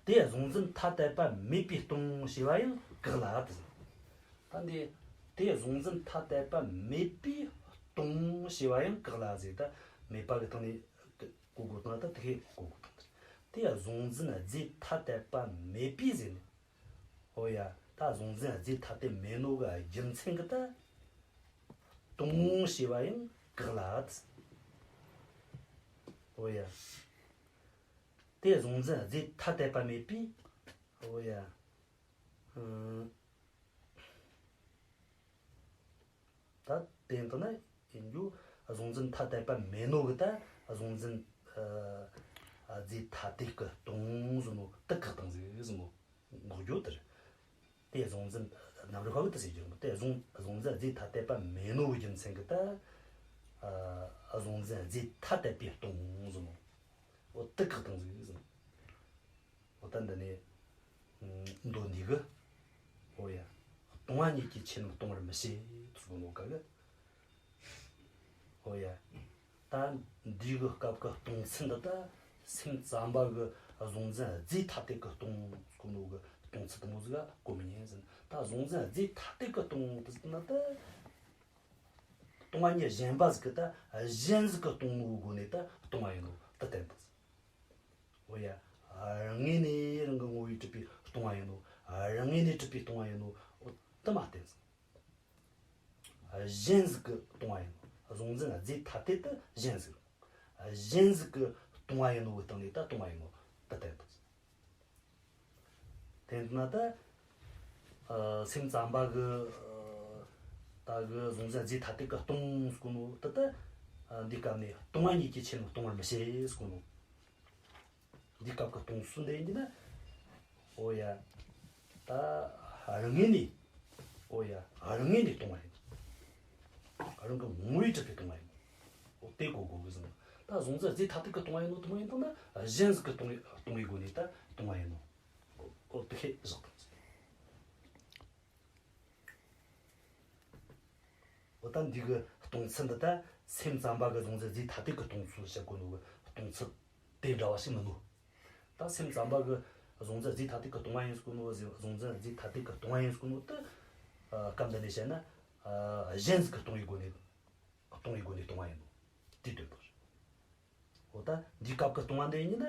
དེ་གཟུང་འཛིན་ཐ་དད་པ་མེད་པས་སྟོང་ཞེས་པ་ཡང་དགག་ལ་དེ་ཟེར། ད་འདི་དེ་གཟུང་འཛིན་ཐ་དད་པ་མེད་པས་སྟོང་ཞེས་པ་ཡང་དགག་ལ་ཟེར། ད་མེད་པ་གི་སྟེང་ནས་གོ་དགོས་དང་། ད་དེ་གོ་དགོས་དང་། དེ་གཟུང་འཛིན་རྫས་ཐ་དད་པ་མེད་པས་ཟེར་ནས། འོ་ཡ། ད་གཟུང་འཛིན་རྫས་ཐ་དད་མེད་ནོ་གི་རྒྱུ་མཚན་གི་ད་སྟོང་ཞེས་པ་ཡང་དགག་ལ། འོ་ཡ། དེ་གཟུང་འཛིན་རྫས་ཐ་དད་པ་མེད་པས། འོ་ཡ། ཨང་། ད་དེ་ལྟ་ན་ཡིན་རྒྱུ། གཟུང་འཛིན་ཐ་དད་པ་མེད་ནོ་གི་ད་གཟུང་འཛིན། ཨ། རྫས་ཐ་དད་ཀྱིས་སྟོང་ཟེར་ནོ་དེ་བཀག་བཏང་ཟིག་ཟེར་ནོ་འགོག་རྒྱུ་དེ་རེད། དེ་གཟུང་འཛིན་རྣམ་རིག་པ་གིས་དེ་ཟེར་རྒྱུ་རེད་མོ། དེ་གཟུང་གཟུང་འཛིན་རྫས་ཐ་དད་པ་མེད་ནོ་གི་རྒྱུ་མཚན་གི་ད། ཨ། གཟུང་འཛིན་རྫས་ཐ་དད་པས་སྟོང་ཟེར་ནོ། འོ་དེ་བཀག་བཏང་ཟིག་ཟེར་ནོ། འོ་ད་འདི་ནས། ཨང་། མདོ་འདི་གིས། འོ་ཡ། སྟོང་བ་ཉིད་ཀྱིས་ཆོས་རྣམས་སྟོང་བར་མི་བྱེད་དུ་གསུངས་ནོ་ག་གི། འོ་ཡ། ད་འདི་གི་སྐབས་ཀྱི་སྟོང་ཚུལ་འདི་ད་སེམས་ཙམ་པ་གིས་གཟུང་འཛིན་རྫས་ཐ་དད་ཀྱིས་སྟོང་གསུངས་ནོ་གི་སྟོང་ཚུལ་དེ་མོ་ཟིག་ག་གོ་མི་ཉན་ཟེར། ད་གཟུང་འཛིན་རྫས་ཐ་དད་ཀྱིས་སྟོང་དེ་ཟེར་ན་ད། སྟོང་བ་ཉིད་གཞན་པ་ཟིག་གིས་ད་གཞན་ཟིག་གིས་སྟོང་ནོ་གི་སྒོ་ནས་ད་སྟོང་བ་ཡིན་ནོ་དེ་བསྟན་ཏེ། འོ་ཡ། རང་ངོས་ནས་རང་གི་ངོ་བོས་གྲུབ་པའི་སྟོང་བ་ཡིན་ནོ། རང་ངོས་ནས་གྲུབ་པའི་སྟོང་བ་ཡིན་ནོ། འོ་དེ་མ་བསྟན་ཟིག་གཞན་ཟིག་གིས་སྟོང་བ་ཡིན་ནོ། གཟུང་འཛིན་རྫས་ཐ་དད་དེ་གཞན་ཟིག་གཞན་ཟིག་གིས་སྟོང་བ་ཡིན་ནོ་གི་སྟེང་ནས་ད་སྟོང་བ་ཡིན་ནོ་དེ་བསྟན་ཏེ། དེ་ན་ད། ཨ། སེམས་ཙམ་པ་གིས། ཨ། ད་གི་གཟུང་འཛིན་རྫས་ཐ་དད་ཀྱིས་སྟོང་གསུངས་ནོ་དེ་ད། ཨ། འདི་སྐབས་ནས་སྟོང་བ་ཉིད་ཀྱིས་ཆོས་རྣམས་སྟོང་བར་མི་བྱེད་གསུངས་ནོ། འདི་སྐབས་ཀྱི་སྟོང་ཚུལ་འདི་ཡིན་གྱི་ན། འོ་ཡ། ད་རང་ངོས་ནས། འོ་ཡ། རང་ངོས་ནས་སྟོང་བ་ཡིན། རང་གི་ངོ་བོས་གྲུབ་པའི་སྟོང་བ་ཡིན། འོ་དེ་གོ་དགོས་གི་ཟེར་ན། ད་གཟུང་འཛིན་རྫས་ཐ་དད་ཀྱིས་སྟོང་བ་ཡིན་ནོ་དེ་མོ་ཡིན་དང་ན། གཞན་ཟིག་གིས་སྟོང་བའི་སྟོང་བའི་སྒོ་ནས་ད་སྟོང་བ་ཡིན་ནོ། ཨོ་དེ་ཤེས་བཞག་དང་། འོ་ད་འདི་གི་སྟོང་ཚུལ་འདི་ད་སེམས་ཙམ་པ་གི་གཟུང་འཛིན་རྫས་ཐ་དད་ཀྱི་སྟོང་ཚུལ་བཤད་གོ་ནོ་གི་སྟོང་ཚུལ་དེ་འདྲ་བ་ཞིག་མིན་ནོ། ད་སེམས་ཙམ་པ་གི་གཟུང་འཛིན་རྫས་ཐ་དད་ཀྱི་སྟོང་བ་ཡིན་ཟེར་གོ་ནོ། གཟུང་འཛིན་རྫས་ཐ་དད་ཀྱི་སྟོང་བ་ཡིན་ཟེར་གོ་ནོ་དེ། ཨ། སྐབས་འདི་ནས་བཤད་ན། ཨ། གཞན་ཟིག་གིས་སྟོང་བའི་སྒོ་ནས། སྟོང་བའི་སྒོ་ནས་སྟོང་བ་ཡིན་ནོ། དེའི་དོན་དག་རེད། འོ་ད་འདིའི་སྐབས་ཀྱི་སྟོང་བ་འདི་ཡིན་ན།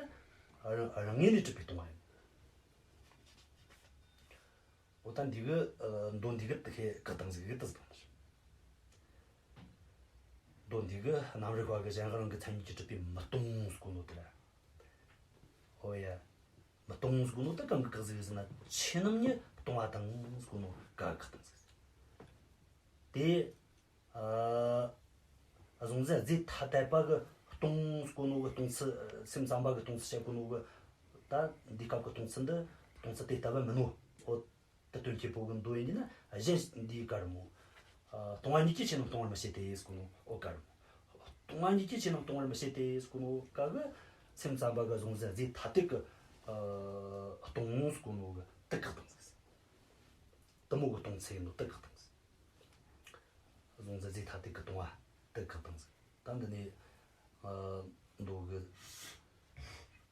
རང་རང་ངོས་ནས་གྲུབ་པའི་སྟོང་བ་ཡིན། འོ་ད་འདི་གི། ཨ། མདོ་འདི་གི་དེ་ཤེས་གི་དང་ཟིག་གི་དེ་ཟིག་དང་། མདོ་འདི་གི་རྣམ་རིག་པ་གི་གཞན་དབང་རང་གི་མཚན་ཉིད་ཀྱིས་གྲུབ་པའི་མི་སྟོང་ཟེར་གོ་ནོ་དེ་ར། འོ་ཡ། མི་སྟོང་ཟེར་གོ་ནོ་དེ་གང་གི་བཀག་ཟིག་ཟེར་ན། ཆོས་རྣམ་གཉིས་སྟོང་བ་དང་ཟེར་གོ་ནོ་ག་གི་བཀག་དང་ཟིག། དེ། ཨ། གཟུང་འཛིན་རྫས་ཐ་དད་པ་གི་སྟོང་ཟེར་གོ་ནོ་གི་སྟོང་ཚུལ། སེམས་ཙམ་པ་གི་སྟོང་ཚུལ་བཤད་གོ་ནོ་གི། ད་འདིའི་སྐབས་ཀྱི་སྟོང་ཚུལ་འདི། སྟོང་ཚུལ་དེ་ལྟ་བུ་མིན་ནོ། འོ། དེ་དོན་གྱི་བོ་གི་མདོ་ཡིན་གྱི་ན། གཞན་འདིའི་ག་རེ་མོ། ཨ། སྟོང་བ་ཉིད་ཀྱིས་ཆོས་རྣམས་སྟོང་བར་མི་བྱེད་དེ་ཟེར་གོ་ནོ། འོ་ག་རེ་མོ། སྟོང་བ་ཉིད་ཀྱིས་ཆོས་རྣམས་སྟོང་བར་མི་བྱེད་དེ་ཟེར་གོ་ནོ་ག་གི། སེམས་ཙམ་པ་གི་གཟུང་འཛིན་རྫས་ཐ་དད་ཀྱི། ཨ། སྟོང་ཟེར་གོ་ནོ་གི་དེ་བཀག་དང་ཟིག། དེ་མོ་གི་སྟོང་ཚུལ་ཡིན་ནོ་དེ་བཀག་དང་ཟིག། གཟུང་འཛིན་རྫས་ཐ་དད་ཀྱི་སྟོང་བ་དེ་བཀག་དང་ཟིག། ད་འདི་ནས། ཨ། མདོ་གི།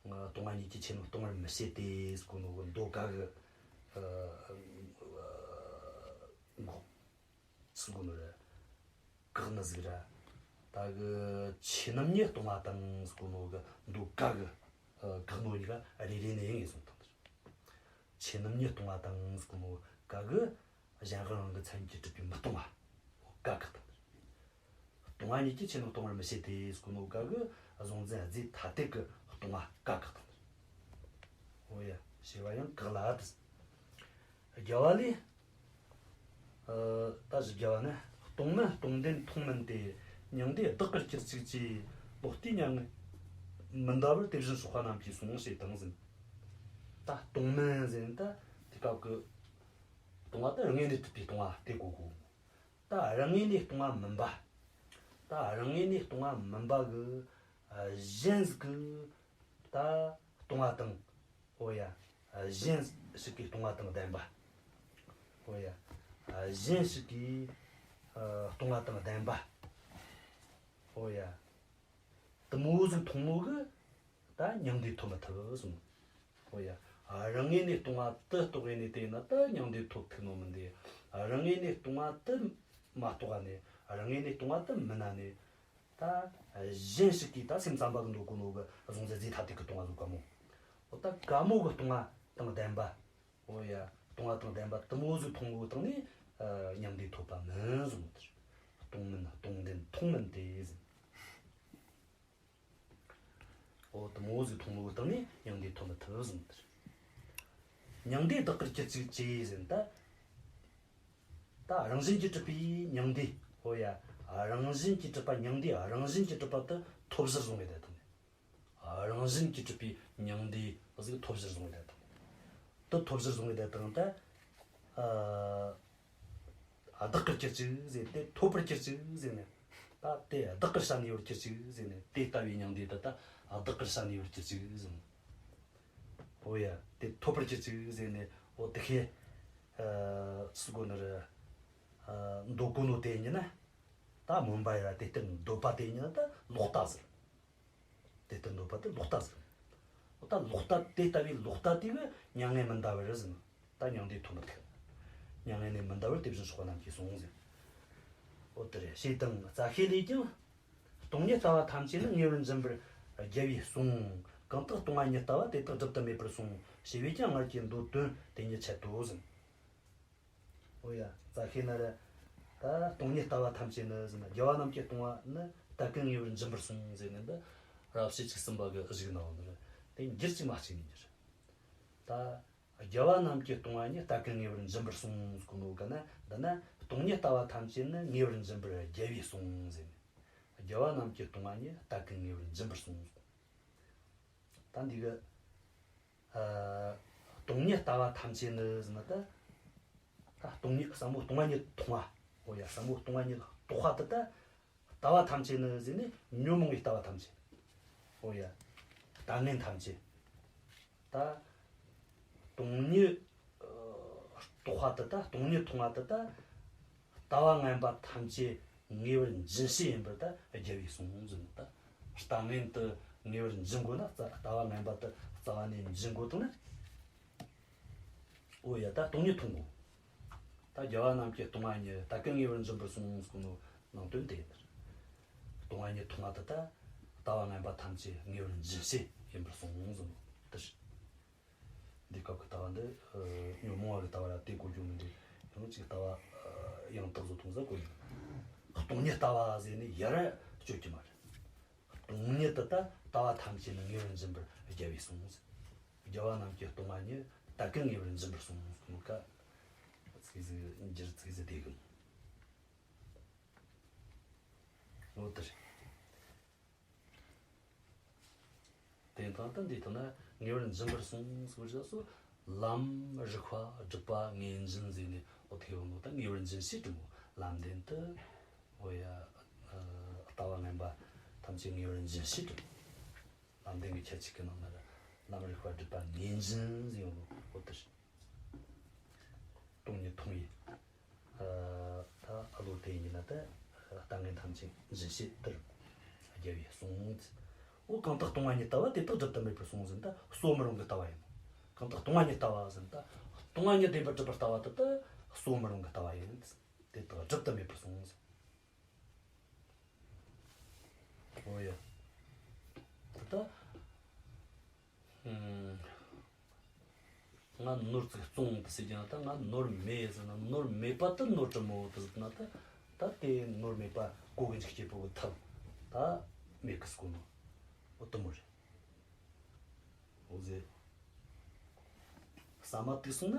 ཨ། སྟོང་བ་ཉིད་ཀྱིས་ཆོས་རྣམས་སྟོང་བར་མི་བྱེད་དེ་ཟེར་གོ་ནོ་གི་མདོ་ག་གི། ཨ། འགོག་ཟེར་གོ་ནོ་ར། བཀག་ནི་ཟིག་ར། ད་གི་ཆོས་རྣམ་གཉིས་སྟོང་བ་དང་ཟེར་གོ་ནོ་གི་མདོ་ག་གི། ཨ། བཀག་ནོ་གཉིས་ཀ་རེ་རེ་ནས་ངེས་བཟུང་དང་། ཆོས་རྣམ་གཉིས་སྟོང་བ་དང་ཟེར་གོ་ནོ་ག་གི། གཞན་དབང་རང་གི་མཚན་ཉིད་ཀྱིས་གྲུབ་པའི་མི་སྟོང་བ། འོ་ག་བཀག་དང་། སྟོང་བ་ཉིད་ཀྱིས་ཆོས་རྣམས་སྟོང་བར་མི་བྱེད་དེ་ཟེར་གོ་ནོ་ག་གི། གཟུང་འཛིན་རྫས་ཐ་དད་ཀྱི་སྟོང་བ་ག་བཀག་དང་། འོ་ཡ། ཞེས་པ་ཡང་བཀག་ལ་དེ། རྒྱལ་བ་ལས། ཨ། ད་བཞི་རྒྱལ་བ་ནི། སྟོང་མིན་སྟོང་ལྡན་མཐོང་མིན་ཏེ། མྱང་འདས་བདག་གིར་གྱུར་ཅིག་ཅེས། ལོག་ལྟས་མྱ་ངན་མི་འདའ་བར། དེ་བཞིན་སོགས་པ་རྣམས་ཀྱིས་གསུངས། ཞེས་དང་ཟིན། ད་སྟོང་མིན་ཟེར་ན་ད་དེ་སྐབས་ཀྱི་སྟོང་བ་ད་རང་ངོས་ནས་གྲུབ་པའི་སྟོང་བ་དེ་གོ་དགོས། ད་རང་ངོས་ནས་སྟོང་བ་མིན་པ། ད་རང་ངོས་ནས་སྟོང་བ་མིན་པ་གི། ཨ། གཞན་ཟིག་གིས་ད་སྟོང་བ་དང་། འོ་ཡ། ཨ། གཞན་ཞིག་གིས་སྟོང་བ་དང་ལྡན་པ། འོ་ཡ། ཨ། གཞན་ཞིག་གིས། ཨ། སྟོང་བ་དང་ལྡན་པ། འོ་ཡ། དེ་མོ་ཟིག་མཐོང་ནོ་གི། ད་མྱང་འདས་ཐོབ་མི་ཐུབ་གསུངས། འོ་ཡ། ཨ། རང་ངོས་ནས་སྟོང་བ་དེ་རྟོགས་ཡས་ནས་བལྟས་ན་ད་མྱང་འདས་ཐོབ་ཐུབ་ནོ་མིན་ཏེ། ཨ། རང་ངོས་ནས་སྟོང་བ་དེ་མ་རྟོགས་པ་ནས། ཨ། རང་ངོས་ནས་སྟོང་བ་དེ་མིན་ན་ནས། ད་གཞན་ཞིག་གིས་ད་སེམས་ཙམ་པ་གིས་འདོད་གོ་ནོ་གི་གཟུང་འཛིན་རྫས་ཐ་དད་ཀྱི་སྟོང་བ་ཟིག་ག་མོ། འོ་ད་ག་མོ་གི་སྟོང་བ་དང་ལྡན་པ། འོ་ཡ། སྟོང་བ་དང་ལྡན་པ་དེ་མོ་ཟིག་མཐོང་ནོ་སྟེང་ནས། ཨ། མྱང་འདས་ཐོབ་པ་མིན་གསུངས་ནོ་དེ་རེད། སྟོང་མིན་སྟོང་ལྡན་མཐོང་མིན་ཏེ་ཟེར། འོ་དེ་མོ་ཟིག་མཐོང་ནོ་སྟེང་ནས་མྱང་འདས་ཐོབ་མི་ཐུབ་ཟེར་ནོ་དེ་རེད། མྱང་འདས་བདག་གིར་གྱུར་ཅིག་ཅེས་ཟེར་ན་ད། ད་རང་བཞིན་གྱིས་གྲུབ་པའི་མྱང་འདས། འོ་ཡ། རང་བཞིན་གྱིས་གྲུབ་པ་མྱང་འདས། རང་བཞིན་གྱིས་གྲུབ་པ་དེ་ཐོབ་གཞིར་བཟུང་བའི་དེ་དང་། རང་བཞིན་གྱིས་གྲུབ་པའི་མྱང་འདས་ཟིག་ཐོབ་གཞིར་བཟུང་བའི་དེ་དང་། དེ་ཐོབ་གཞིར་བཟུང་བའི་དེ་དང་ད། ཨ། བདག་གིར་གྱུར་ཅིག་ཟེར་ཏེ། ཐོབ་པར་གྱུར་ཅིག་ཟེར་ནས། ད་དེ་བདག་གིར་བྱ་ནུས་པར་གྱུར་ཅིག་ཟེར་ནས། དེ་ལྟ་བུའི་མྱང་འདས་དེ་ད་བདག་གིར་བྱ་ནུས་པར་གྱུར་ཅིག་ཟེར་ནས། འོ་ཡ། དེ་ཐོབ་པར་གྱུར་ཅིག་ཟེར་ནས། འོ་དེ་ཤེས། ཨ། ཟེར་གོ་ནི་རེད། ཨ། འདོད་གོ་ནོ་དེ་ཡིན་ན། ད་སྨོན་པ་ཡ། དེ་ལྟར་འདོད་པ་དེ་ཡིན་ན་ད་ལོག་ལྟ་ཟེར། དེ་ལྟར་འདོད་པ་དེ་ལོག་ལྟ་ཟེར། འོ་ད་ལོག་ལྟ། དེ་ལྟ་བུའི་ལོག་ལྟ་དེ་གིས་མྱ་ངན་མི་འདའ་བར་ཟེར། ད་མྱང་འདས་ཐོབ་མི་ཐུབ། མྱ་ངན་ལས་མི་འདའ་བར་དེ་བཞིན་སོགས་པ་རྣམས་ཀྱིས་གསུངས་ཟེར། འོ་དེ་རེད། ཞེས་དང་། རྩ་ཤེ་ལས་ཀྱང་། སྟོང་ཉིད་ལྟ་བ་ཐམས་ཅད་ནི། ངེས་པར་འབྱིན་པར་རྒྱལ་བས་གསུངས། གང་དག་སྟོང་པ་ཉིད་ལྟ་བ། དེ་དག་སྒྲུབ་ཏུ་མེད་པར་གསུངས། ཞེས་པས་ཀྱང་སྔར་གྱི་མདོ་དོན་དེ་ཉིད་འཆད་དོ་ཟེར། འོ་ཡ། རྩ་ཤེ་ན་ར། ད་སྟོང་ཉིད་ལྟ་བ་ཐམས་ཅད་ནི་ཟེར་ན། རྒྱལ་བ་རྣམས་ཀྱིས་སྟོང་པ་ནི་ད་ཀུན་ངེས་པར་འབྱིན་པར་གསུངས་ཟེར་ནས། འདི་རབ་བྱེད་བཅུ་གསུམ་པ་གི་གཞུག་ན་འོང་ནི་རེད། དེ་འགྱུར་གཅིག་མ་གཅིག་ནས་འགྱུར། ད་རྒྱལ་བ་རྣམས་ཀྱིས་སྟོང་པ་ཉིད་ད་ཀུན་ངེས་པར་འབྱིན་པར་གསུངས་ཟེར་གོ་ནོ་ག་ན། འདི་ན་སྟོང་ཉིད་ལྟ་བ་ཐམས་ཅད་ནི་ངེས་པར་འབྱིན་པར་རྒྱལ་བས་གསུངས་ཟེར་ནས། རྒྱལ་བ་རྣམས་ཀྱིས་སྟོང་པ་ཉིད་ད་ཀུན་ངེས་པར་འབྱིན་པར་གསུངས་ཟེར། ད་འདི་གི། ཨ། སྟོང་ཉིད་ལྟ་བ་ཐམས་ཅད་ནི་ཟེར་ན་ད། ད་སྟོང་ཉིད་ཟབ་མོ་སྟོང་པ་ཉིད་མཐོང་བ། འོ་ཡ། ཟབ་མོ་སྟོང་པ་ཉིད་རྟོགས་པ་དེ་ད། ལྟ་བ་ཐམས་ཅད་ནི་ཟེར་ནས་ཉོན་མོངས་པའི་ལྟ་བ་ཐམས་ཅད། འོ་ཡ། ལྟ་ངན་ཐམས་ཅད། ད། སྟོང་ཉིད་རྟོགས་པ་དེ་ད། སྟོང་ཉིད་མཐོང་བ་དེ་ད། ལྟ་བ་ངན་པ་ཐམས་ཅད་ངེས་པར་འབྱིན་བྱེད་ཡིན་པར་ད་རྒྱལ་བས་གསུངས་ཟེར་ནོ་ད། ལྟ་ངན་དེ་ངེས་པར་འབྱིན་དགོས་ན། རྩ་ལྟ་བ་ངན་པ་དེ་རྩ་བ་ནས་འབྱིན་དགོས་དང་ན། འོ་ཡ། ད་སྟོང་ཉིད་མཐོང་དགོས། ད་རྒྱལ་བ་རྣམས་ཀྱིས་སྟོང་པ་ཉིད། ད་གིན་ངེས་པར་འབྱིན་པར་གསུངས་ཟེར་ནོ་ནང་དོན་དེ་ཡིན། སྟོང་པ་ཉིད་མཐོང་བ་དེ་ད་ལྟ་བ་ངན་པ་ཐམས་ཅད་ངེས་པར་འབྱིན་བྱེད་ཡིན་པར་གསུངས་ཟེར་ནོ་དེ་རེད། འདི་སྐབས་ཀྱི་ལྟ་བ་འདི་ཨ་ཉོན་མོངས་པ་གི་ལྟ་བ་ར་དེ་གོ་རྒྱུ་མི་འདུག་ཡང་ཅིག་ལྟ་བ་ཨ་ཡང་དག་བཟོ་ཐུབ་ས་གོ་ཡིན། སྟོང་ཉིད་ལྟ་བ་ཟེར་ནས་ཡར་གཅོད་ཀྱི་མ་རེད། སྟོང་ཉིད་དེ་ད་ལྟ་བ་ཐམས་ཅད་ནི་ངེས་པར་འབྱིན་པར་རྒྱལ་བས་གསུངས། རྒྱལ་བ་རྣམས་ཀྱིས་སྟོང་པ་ཉིད་ད་གིན་ངེས་པར་འབྱིན་པར་གསུངས་ཟེར་ནོ་ཀ། ཚིག་ཟིག་འགྱུར་ཚིག་ཟིག་དེ་གི། འོ་དེ་རེད། དེ་དང་ད་འདི་ཐོག་ན་ངེས་པར་འབྱིན་པར་གསུངས་ཟེར་བ་སོ། ལམ་རིགས་པ་སྒྲིབ་པ་ངེས་འབྱིན་ཟེར་ནས་འོ་དེ་ཡོང་ནོ་ད་ངེས་པར་འབྱིན་བྱེད་དྲི་མོ་ལམ་བདེན་དུ། འོ་ཡ། ཨ་ལྟ་བ་ངན་པ་ཐམས་ཅད་ངེས་པར་འབྱིན་བྱེད་དྲི་མོ། ལམ་བདེན་གྱི་ཁྱད་ཆོས་ཀྱི་ནང་ན་ར་ལམ་རིགས་པ་སྒྲིབ་པ་ངེས་འབྱིན་ཟེར་ཡོང་ནོ་འོ་དེ་རེད། སྟོང་ཉིད་མཐོང་བའི་ཨ་ད་ཨ་ལོ་དེ་ཡིན་ན་ད་ལྟ་ངན་ཐམས་ཅད་འབྱིན་བྱེད་དེར་རྒྱལ་བས་གསུངས། འོ་གང་དག་སྟོང་པ་ཉིད་ལྟ་བ་དེ་དག་སྒྲིབ་ཏུ་མེད་པར་གསུངས་ཟེར་ན་ད་གསོ་མི་རུང་གི་ལྟ་བ་ཡིན། གང་དག་སྟོང་པ་ཉིད་ལྟ་བ་ཟེར་ན་ད་སྟོང་པ་ཉིད་བདེན་པར་གྲུབ་པར་ལྟ་བ་དེ་ད་གསོ་མི་རུང་གི་ལྟ་བ་ཡིན། དེ་དག་སྒྲིབ་ཏུ་མེད་པར་གསུངས་ཟེར། འོ་ཡ། ད་ལྟ་ཨུམ། ང་ནོར་ཅིག་བཙོངས་ཏེ་ཟེར་ཀྱང་ད་ང་ནོར་མེད་ཟེར་ན་ནོར་མེད་པ་དེ་ནོར་དྲི་མོ་དེ་ཟེར་ན་ད་ད་དེ་ནོར་མེད་པ་གོ་གི་འཇུག་བྱེད་པོ་གི་ཐབས་ད་མེད་གི་ཟེར་གོ་ནོ། འོ་དེ་མོ་རེད། འོ་ཟེར། ཟ་མ་ཏིག་སོང་ན་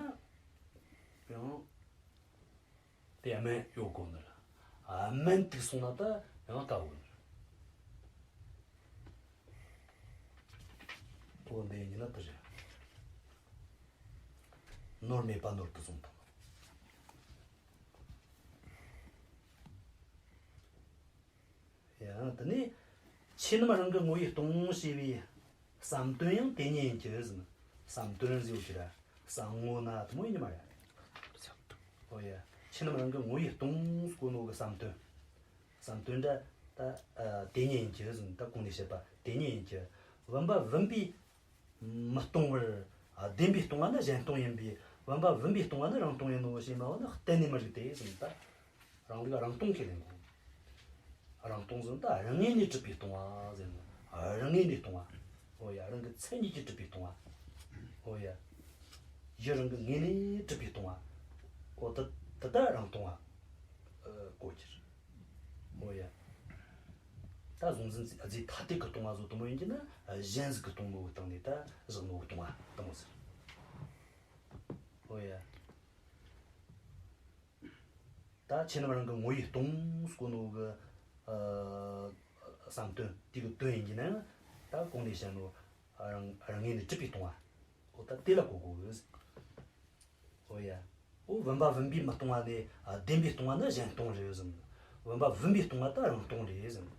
ཡང་དེ་སྨན་ཡོད་གོ་ནི་རེད། སྨན་ཏིག་སོང་ན་ད་ཡང་དཀའ་བོ་ནི་རེད། འོ་འདི་ཡིན་ན་དེ་རེད། ནོར་མེད་པ་ནོར་དུ་སོང་དང་། ཡང་དེ་ནས་ཆོས་རྣམས་རང་གི་ངོ་བོས་སྟོང་ཞེས་པའི་བསམ་དོན་ཡང་དེ་ཉིད་ཡིན་གྱི་ཟེར། བསམ་དོན་ཟེར་གྱི་ར་བསམ་ངོ་ན་དེ་མོ་ཡིན་གྱི་མ་རེད། ཨོ་ཡ། ཆོས་རྣམས་རང་གི་ངོ་བོས་སྟོང་ཟེར་གོ་ནོ་གི་བསམ་དོན། བསམ་དོན་འདྲ་ད་ཨ་དེ་ཉིད་ཡིན་གྱི་ཟེར་ད་གོང་ནས་བཤད་པ་དེ་ཉིད་ཡིན་གྱི། བུམ་པ་བུམ་པས་མི་སྟོང་བར། ཨ་བདེན་པས་སྟོང་བ་ནི་གཞན་སྟོང་ཡིན་པས། བུམ་པ་བུམ་པས་སྟོང་བ་ནི་རང་སྟོང་ཡིན་ནོ་ཞེས་སྨྲ་བ་ནི་གཏན་ནས་མི་རིགས་ཏེ་ཟེར་ད། རང་ལུགས་རང་སྟོང་ཁས་ལེན་དགོས། རང་སྟོང་ཟེར་ད་རང་ངོས་ནས་གྲུབ་པའི་སྟོང་བ་ཟེར་ནོ། རང་ངོས་ནས་སྟོང་བ། ཨོ་ཡ། རང་གི་མཚན་ཉིད་ཀྱིས་གྲུབ་པའི་སྟོང་བ། ཨོ་ཡ། ཡུལ་རང་གི་ངོས་ནས་གྲུབ་པའི་སྟོང་བ། ཨོ་དེ་དེ་ད་རང་སྟོང་བ། ཨ་གོ་རྒྱུ་རེད། ཨོ་ཡ། ད་གཟུང་འཛིན་རྫས་ཐ་དད་ཀྱི་སྟོང་བ་བཟོ་དུ་མོ་ཡིན་གྱི་ན་གཞན་ཟིག་གི་སྟོང་ནོ་གི་སྟེང་ནས་ད་བཞག་ནོ་གི་སྟོང་བ་དུ་མོ་ཟེར། ཨོ་ཡ། ད་ཆོས་རྣམས་རང་གི་ངོ་བོས་སྟོང་ཟེར་གོ་ནོ་གི་ཨ་བསམ་དོན་དེ་གི་དོན་ཡིན་གྱི་ན་ཡང་ད་གོང་ནས་བཤད་ནོ་རང་རང་ངོས་ནས་གྲུབ་པའི་སྟོང་བ། ཨོ་ད་དེ་ལ་གོ་དགོས་གི། ཨོ་ཡ། ཨོ་བུམ་པ་བུམ་པས་མི་སྟོང་བ་ནི་ཨ་བདེན་པས་སྟོང་བ་ནི་གཞན་སྟོང་རེད་ཟེར། བུམ་པ་བུམ་པས་སྟོང་བ་ད་རང་སྟོང་རེད་ཟེར།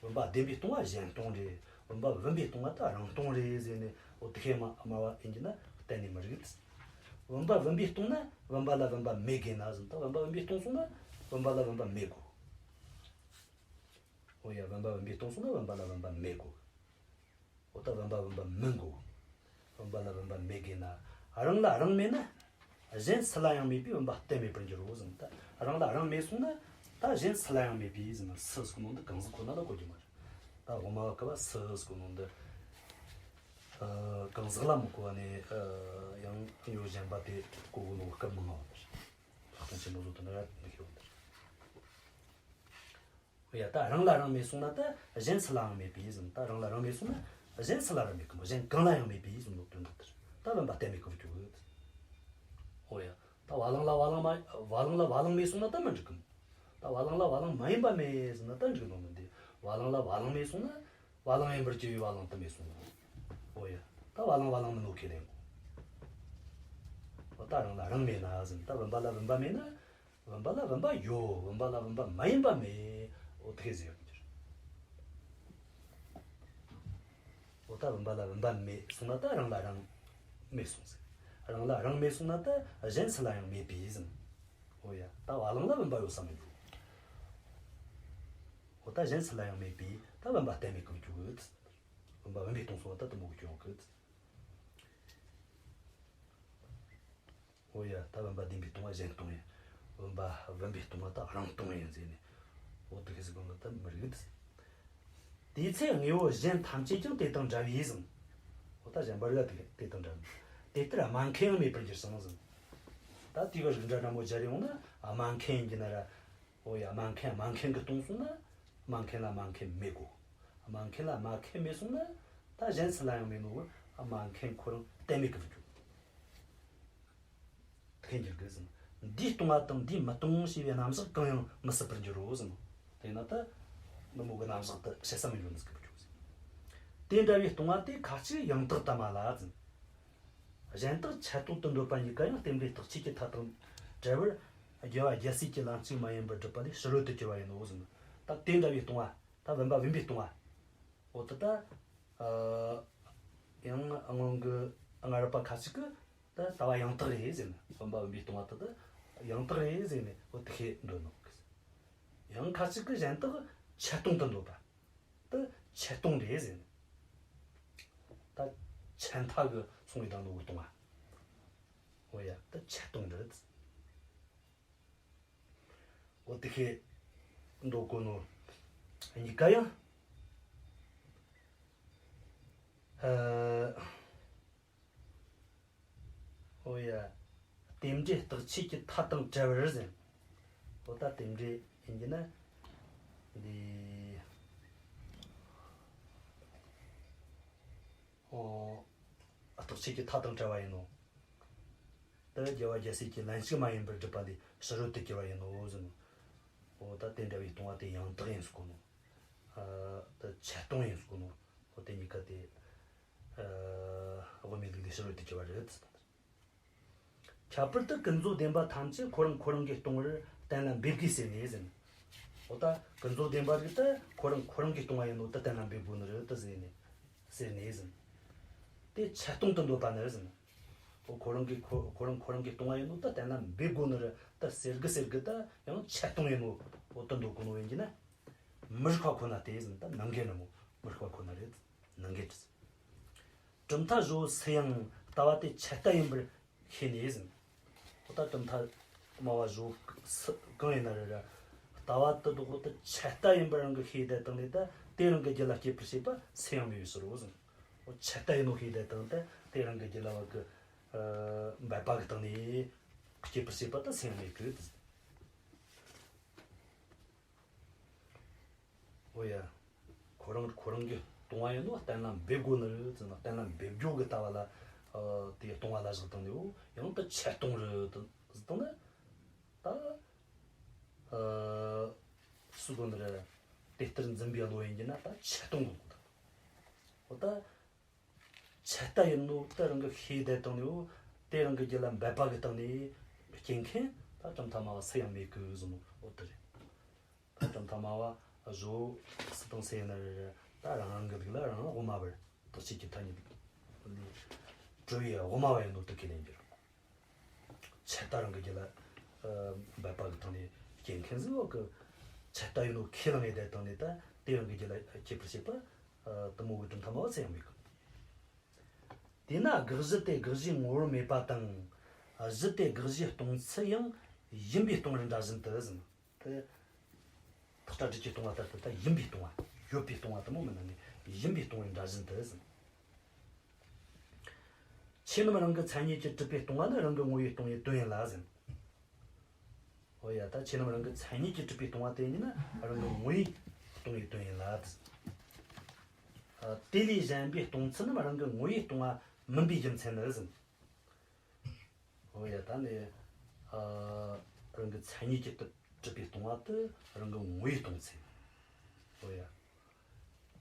བུམ་པ་བདེན་པས་སྟོང་བ་གཞན་སྟོང་རེད། བུམ་པ་བུམ་པས་སྟོང་བ་ད་རང་སྟོང་རེད་ཟེར་ནས་ཨོ་དེ་ཁས་མ་སྨྲ་བ་ཡིན་གྱི་ན་གཏན་ནས་མི་རིགས། བུམ་པ་བུམ་པས་སྟོང་ན་བུམ་པ་ལ་བུམ་པ་མེད་དགོས་ན་ཟེར། ད་བུམ་པ་བུམ་པས་སྟོང་སོང་ན་བུམ་པ་ལ་བུམ་པ་མེད་དགོས། ཨོ་ཡ། བུམ་པ་བུམ་པས་སྟོང་སོང་ན་བུམ་པ་ལ་བུམ་པ་མེད་དགོས། ཨོ་ད་བུམ་པ་བུམ་པ་མིན་དགོས། བུམ་པ་ལ་བུམ་པ་མེད་དགོས་ན། རང་ལ་རང་མེད་ན། གཞན་སུ་ལ་ཡང་མེད་པས་བུམ་པ་གཏན་མེད་པར་འགྱུར་རོ་ཟེར། ད་རང་ལ་རང་མེད་སོང་ན་ད་གཞན་སུ་ལ་ཡང་མེད་པས་ཟེར་ན། སུ་ཟེར་གོ་ནོ་འདི་གང་ཟག་ཁོ་ན་ལ་གོ་རྒྱུ་མ་རེད། ད་དབུ་མ་བ་ཀ་བ་སུ་ཟེར་གོ་ནོ་འདི་ཨ་གང་ཟག་ལ་མི་གོ་བ་ནས་ཨ་ཡང་ཡོད་གཞན་པ་དེ་གོ་གོ་ནོ་སྐབས་མང་ང་བ་རེད། ལྷག་དོན་ཆེན་པོ་བཟོ་དོན་ར་འདི་ཤེས་བ་རེད། ཡ། ད་རང་ལ་རང་མེད་སོང་ན་ད་གཞན་སུ་ལའང་མེད་པས་ཟེར། ད་རང་ལ་རང་མེད་སོང་ན་གཞན་སུ་ལ་ར་མེད་གི་མོ། གཞན་གང་ལ་ཡང་མེད་པས་ཟེར་ནོ་དོན་དག་དེ་རེད། ད་བུམ་པ་གཏན་མེད་གི་བུ་ཅུ། ཨོ་ཡ། ད་བ་ལང་ལ་བ་ལང་མ་བ་ལང་ལ་བ་ལང་མེད་སོང་ན་ད་མི་འགྲིག་གི་མོ། ད་བ་ལང་ལ་བ་ལང་མ་ཡིན་པ་མེད་ཟེར་ན་ད་འགྲིག་ནོ་མི་འདུག་བ་ལང་ལ་བ་ལང་མེད་སོང་ན་བ་ལང་ཡིན་པར་གྱུར་པའི་བ་ལང་དུ་མེད་སོང་ན། ཨོ་ཡ། ད་བ་ལང་བ་ལང་མིན་ནོ་ཁས་ལེན་དགོས། ཨོ་ད་རང་ལ་རང་མེད་ན་ཟེར། ད་བུམ་པ་ལ་བུམ་པ་མེད་ན། བུམ་པ་ལ་བུམ་པ་ཡོད། བུམ་པ་ལ་བུམ་པ་མ་ཡིན་པ་མེད། འོ་དེ་ཟེར་ཡོད་རྒྱུ་རེད། འོ་ད་བུམ་པ་ལ་བུམ་པ་མེད་སོང་ན་ད་རང་ལ་རང་མེད་སོང་ཟེར། རང་ལ་རང་མེད་སོང་ན་ད་གཞན་སུ་ལ་ཡང་མེད་པས་ཟེར། འོ་ཡ། ད་བ་ལང་ལ་བུམ་པ་ཡོད་ས་མི་འགྱུར། འོ་ད་གཞན་སུ་ལ་ཡང་མེད་པས་ད་བུམ་པ་གཏན་མེད་གི་འགྱུར་གི། བུམ་པ་བུམ་པས་སྟོང་སོང་བ་ད་དེ་མོ་གི་སྐྱོན་གི། འོ་ཡ། ད་བུམ་པ་བདེན་པས་སྟོང་བ་གཞན་སྟོང་ཡིན། བུམ་པ་བུམ་པས་སྟོང་བ་ད་རང་སྟོང་ཡིན་ཟེར་ནས། འོ་དེ་གི་ཟིག་གོང་གི་ད་མི་རིགས། དེའི་ཚེ་དངོས་པོ་གཞན་ཐམས་ཅད་ཀྱང་དེ་དང་འདྲ་བས་ཟེར། འོ་ད་གཞན་པ་རིགས་དེ་དེ་དང་འདྲ་བས། དེ་ལྟར་སྨྲ་མཁན་ཡང་མེད་པར་འགྱུར་ཞིང་ཟེར། ད་དེ་གི་རིགས་འདྲ་འདྲ་མོ་སྦྱར་ཡོང་ན་སྨྲ་མཁན་ཡིན་གྱི་ན་ར། འོ་ཡ། སྨྲ་མཁན་སྨྲ་མཁན་གྱིས་སྟོང་སོང་ན། སྨྲ་མཁན་ལ་སྨྲ་མཁན་མེད་གོ། སྨྲ་མཁན་ལ་སྨྲ་མཁན་མེད་སོང་ན། ད་གཞན་སུ་ལ་ཡང་མེད་ནོ། སྨྲ་མཁན་ཁོ་རང་གཏན་མེད་ཀྱི་འགྱུར། ཐུགས་འགྱུར་གི་ཟེར། འདིས་སྟོང་བ་དང་འདིས་མི་སྟོང་ཞེས་པའི་རྣམ་གཞག་གང་ཡང་མི་སྲིད་པར་འགྱུར་རོ་ཟེར། དེས་ན་ད་ནུ་མོ་གི་རྣམ་གཞག་དེ་བཤད་ས་མི་འགྱུར་ཟེར་གི་འགྱུར་ཟེར། དེ་འདྲ་བའི་སྟོང་བ་དེ་ཁ་ཅིག་ཡང་དག་ཏུ་སྨྲ་ལ་ཟེར། གཞན་དག་ཆད་སྟོང་དུ་འདོད་པ་གཉིས་ཀ་ཡང་རྟེན་འབྲེལ་རྟག་ཆད་ཀྱི་མཐའ་དང་བྲལ་བར་རྒྱལ་བ་རྒྱལ་སྲས་ཀྱིས་ལན་གཅིག་མ་ཡིན་པར་སྒྲུབ་པ་ལས་ཕྱི་རོལ་དུ་གྱུར་པ་ཡིན་ནོ་ཟེར། ད་དེ་འདྲ་བའི་སྟོང་བ། ད་བུམ་པ་བུམ་པས་སྟོང་བ། འོ་དེ་ད། ཨ། ཡང་སྔོན་གྱི་སྔ་རབས་པ་ཁ་ཅིག་གིས་ད་ལྟ་བ་ཡང་དག་རེད་ཟེར་ནས། བུམ་པ་བུམ་པས་སྟོང་བ་དེ་ད་ཡང་དག་རེད་ཟེར་ནས་འོ་དེ་བཤད་འདོད་ནོ། ཡང་ཁ་ཅིག་གིས་གཞན་དག་ཆད་སྟོང་དུ་འདོད་པ་དེ་ཆད་སྟོང་རེད་ཟེར་ནས། ད་ཆད་མཐའ་གི་སོང་བའི་དང་ནོ་གི་སྟོང་བ། འོ་ཡ། དེ་ཆད་སྟོང་རེད། འོ་དེ་བཤད་འདོད་གོ་ནོ། གཉིས་ཀ་ཡང་། ཨ། འོ་ཡ། རྟེན་འབྲེལ་རྟག་ཆད་ཀྱི་མཐའ་དང་བྲལ་བར་ཟེར། འོ་ད་རྟེན་འབྲེལ་ཡིན་གྱི་ན། འདི། འོ། རྟག་ཆད་ཀྱི་མཐའ་དང་བྲལ་བ་ཡིན་ནོ། ད་རྒྱལ་བ་རྒྱལ་སྲས་ཀྱིས་ལན་གཅིག་མ་ཡིན་པར་སྒྲུབ་པ་ལས་ཕྱི་རོལ་དུ་གྱུར་པ་ཡིན་ནོ་ཟེར་ནོ། འོ་ད་དེ་འདྲ་བའི་སྟོང་བ་དེ་ཡང་དག་ཡིན་ཟེར་གོ་ནོ། ཨ། ད་ཆད་སྟོང་ཡིན་ཟེར་གོ་ནོ། འོ་དེ་གཉིས་ཀ་དེ། ཨ། དབུ་མའི་ལུགས་ལས་ཕྱི་རོལ་དུ་གྱུར་པ་རེད་ཟེར། ཁྱད་པར་དུ་ཀུན་རྫོབ་བདེན་པ་ཐམས་ཅད་ཁོ་རང་ཁོ་རང་གིས་སྟོང་བར་གཏན་ལ་འབེབས་དགོས་ཟེར་ནས་ཟེར། འོ་ད་ཀུན་རྫོབ་བདེན་པ་རིགས་དེ་ཁོ་རང་ཁོ་རང་གིས་སྟོང་བ་ཡིན་ནོ་དེ་གཏན་ལ་འབེབས་དགོས་ནི་རེད་དེ་ཟེར་ནས་ཟེར་ནས་ཟེར། དེ་ཆད་སྟོང་དུ་འདོད་པ་ནི་ཟེར། འོ་ཁོ་རང་གིས་ཁོ་ཁོ་རང་ཁོ་རང་གིས་སྟོང་བ་ཡིན་ནོ་དེ་གཏན་ལ་འབེབས་དགོས་ནི་རེད་དེ་ཟེར་གི་ཟེར་གི་དེ་ཡང་ཆད་སྟོང་ཡིན་ནོ། འོ་དེ་འདོད་གོ་ནོ་ཡིན་གྱི་ན། མི་རིགས་པ་ཁོ་ན་དེ་ཟེར། ད་ནང་འགལ་ནི་མོ་མི་རིགས་པ་ཁོ་ན་རེད། ནང་འགལ་གྱི་ཟེར། གྲུབ་མཐའ་བཞི་བོ་སུ་ཡང་ལྟ་བ་དེ་ཆད་ལྟ་ཡིན་པར་ཤེས་ནས་ཟེར། འོ་ད་གྲུབ་མཐའ་སྨྲ་བ་བཞི་བོ་སུ་གང་ཡིན་ན་རེ་ར། ལྟ་བ་དེ་དག་དེ་ཆད་ལྟ་ཡིན་པར་རང་གིས་ཤེས་བསྡད་བཏང་ནས་ད་དེ་རང་གི་རྒྱུད་ལ་སྐྱེད་པར་བྱེད་པ་སུ་ཡང་མེད་པའི་ཕྱིར་རོ་ཟེར། འོ་ཆད་ལྟ་ཡིན་ནོ་ཤེས་བསྡད་བཏང་ད་དེ་རང་གི་རྒྱུད་ལ་བ་གི་འབད་པ་གི་སྟེང་ནས་སྐྱེད་པར་བྱེད་པ་ད་སུ་ཡང་མེད་གི། འོ་ཡ། ཁོ་རང་ཁོ་རང་གིས་སྟོང་བ་ཡིན་ནོ་གཏན་ལ་འབེབས་དགོས་ནི་རེད་ཟེར་ན། གཏན་ལ་འབེབས་རྒྱུ་གི་ལྟ་བ་ལ། ཨ། དེ་སྟོང་བ་ལ་བཞག་བཏང་ནས་འོ་ཡང་དེ་ཆད་སྟོང་རེད་ཟེར་བཏང་ན། ད། ཨ། སུ་དགོས་ནི་རེད། དེ་ལྟར་འཛིན་པའི་བློ་ཡིན་གྱི་ན་ད་ཆད་སྟོང་དགོས་གོ་ད། འོ་ད། ཆད་ལྟ་ཡིན་ནོ་དེ་རང་གིས་ཤེས་བསྡད་བཏང་ནས་འོ་དེ་རང་གི་རྒྱུད་ལ་འབད་པ་གི་སྟེང་ནས་སྐྱེ་མཁན་ད་གྲུབ་མཐའ་སྨྲ་བ་སུ་ཡང་མེད་གི་ཟེར་ནོ། འོ་དེ་རེད། ད་གྲུབ་མཐའ་སྨྲ་བ་བཞི་བོ་སུ་དང་སུ་ཡིན་ན་རེ་རེ་ད་རང་རང་གི་ལུགས་ལ་རང་རང་དབུ་མ་བར་རྟག་ཆད་ཀྱི་མཐའ་གཉིས་ལས་གྲུབ་པའི་དབུ་མ་བ་ཡིན་ནོ་དེ་ཁས་ལེན་རྒྱུ་རེད། ཆད་ལྟ་རང་གི་རྒྱུད་ལ་འབད་པ་གི་སྟེང་ནས་སྐྱེ་མཁན་ཟིག་འོག་གི་ཆད་ལྟ་ཡིན་ནོ་ཁས་བླངས་ཡོད་དེ་སྟེང་ནས་ད་དེ་རང་གི་རྒྱུད་ལ་སྐྱེད་པར་བྱེད་པ་དེ་མོ་གི་གྲུབ་མཐའ་སྨྲ་བ་སུ་ཡང་མེད་གི། དེས་ན་དགག་གཞི་དེ་དགག་གཞིའི་ངོ་བོར་མེད་པ་དང་། གཞི་དེ་དགག་གཞིའི་སྟོང་ཚུལ་ཡང་ཡིན་པས་སྟོང་བར་འདྲ་བཞིན་དུ་ཟེར། དེ་ཐག་ཁྲ་སྦྲུལ་གྱིས་སྟོང་བ་ལྟར་དུ་ད་ཡིན་པས་སྟོང་བ། ཡོད་པས་སྟོང་བ་དེ་མོ་མིན་ན་ནི་ཡིན་པས་སྟོང་བའི་འདྲ་བཞིན་དུ་ཟེར། ཆོས་རྣམས་རང་གི་མཚན་ཉིད་ཀྱིས་གྲུབ་པས་སྟོང་བ་ནི་རང་གི་ངོ་བོས་སྟོང་བའི་དོན་ཡིན་ལ་ཟེར། འོ་ཡ། ད་ཆོས་རྣམས་རང་གི་མཚན་ཉིད་ཀྱིས་གྲུབ་པས་སྟོང་བ་དེ་ཉིད་ནི་རང་གི་ངོ་བོས་སྟོང་བའི་དོན་ཡིན་ལ། དེ་ལས་གཞན་པའི་སྟོང་ཚུལ་རྣམས་རང་གི་ངོ་བོས་སྟོང་བ་མིན་པའི་རྒྱུ་མཚན་ནི་ཟེར། འོ་ཡ། ད་ནི་ཨ་རང་གི་མཚན་ཉིད་ཀྱིས་གྲུབ་པའི་སྟོང་བ་དེ་རང་གི་ངོ་བོས་སྟོང་ཚུལ། འོ་ཡ།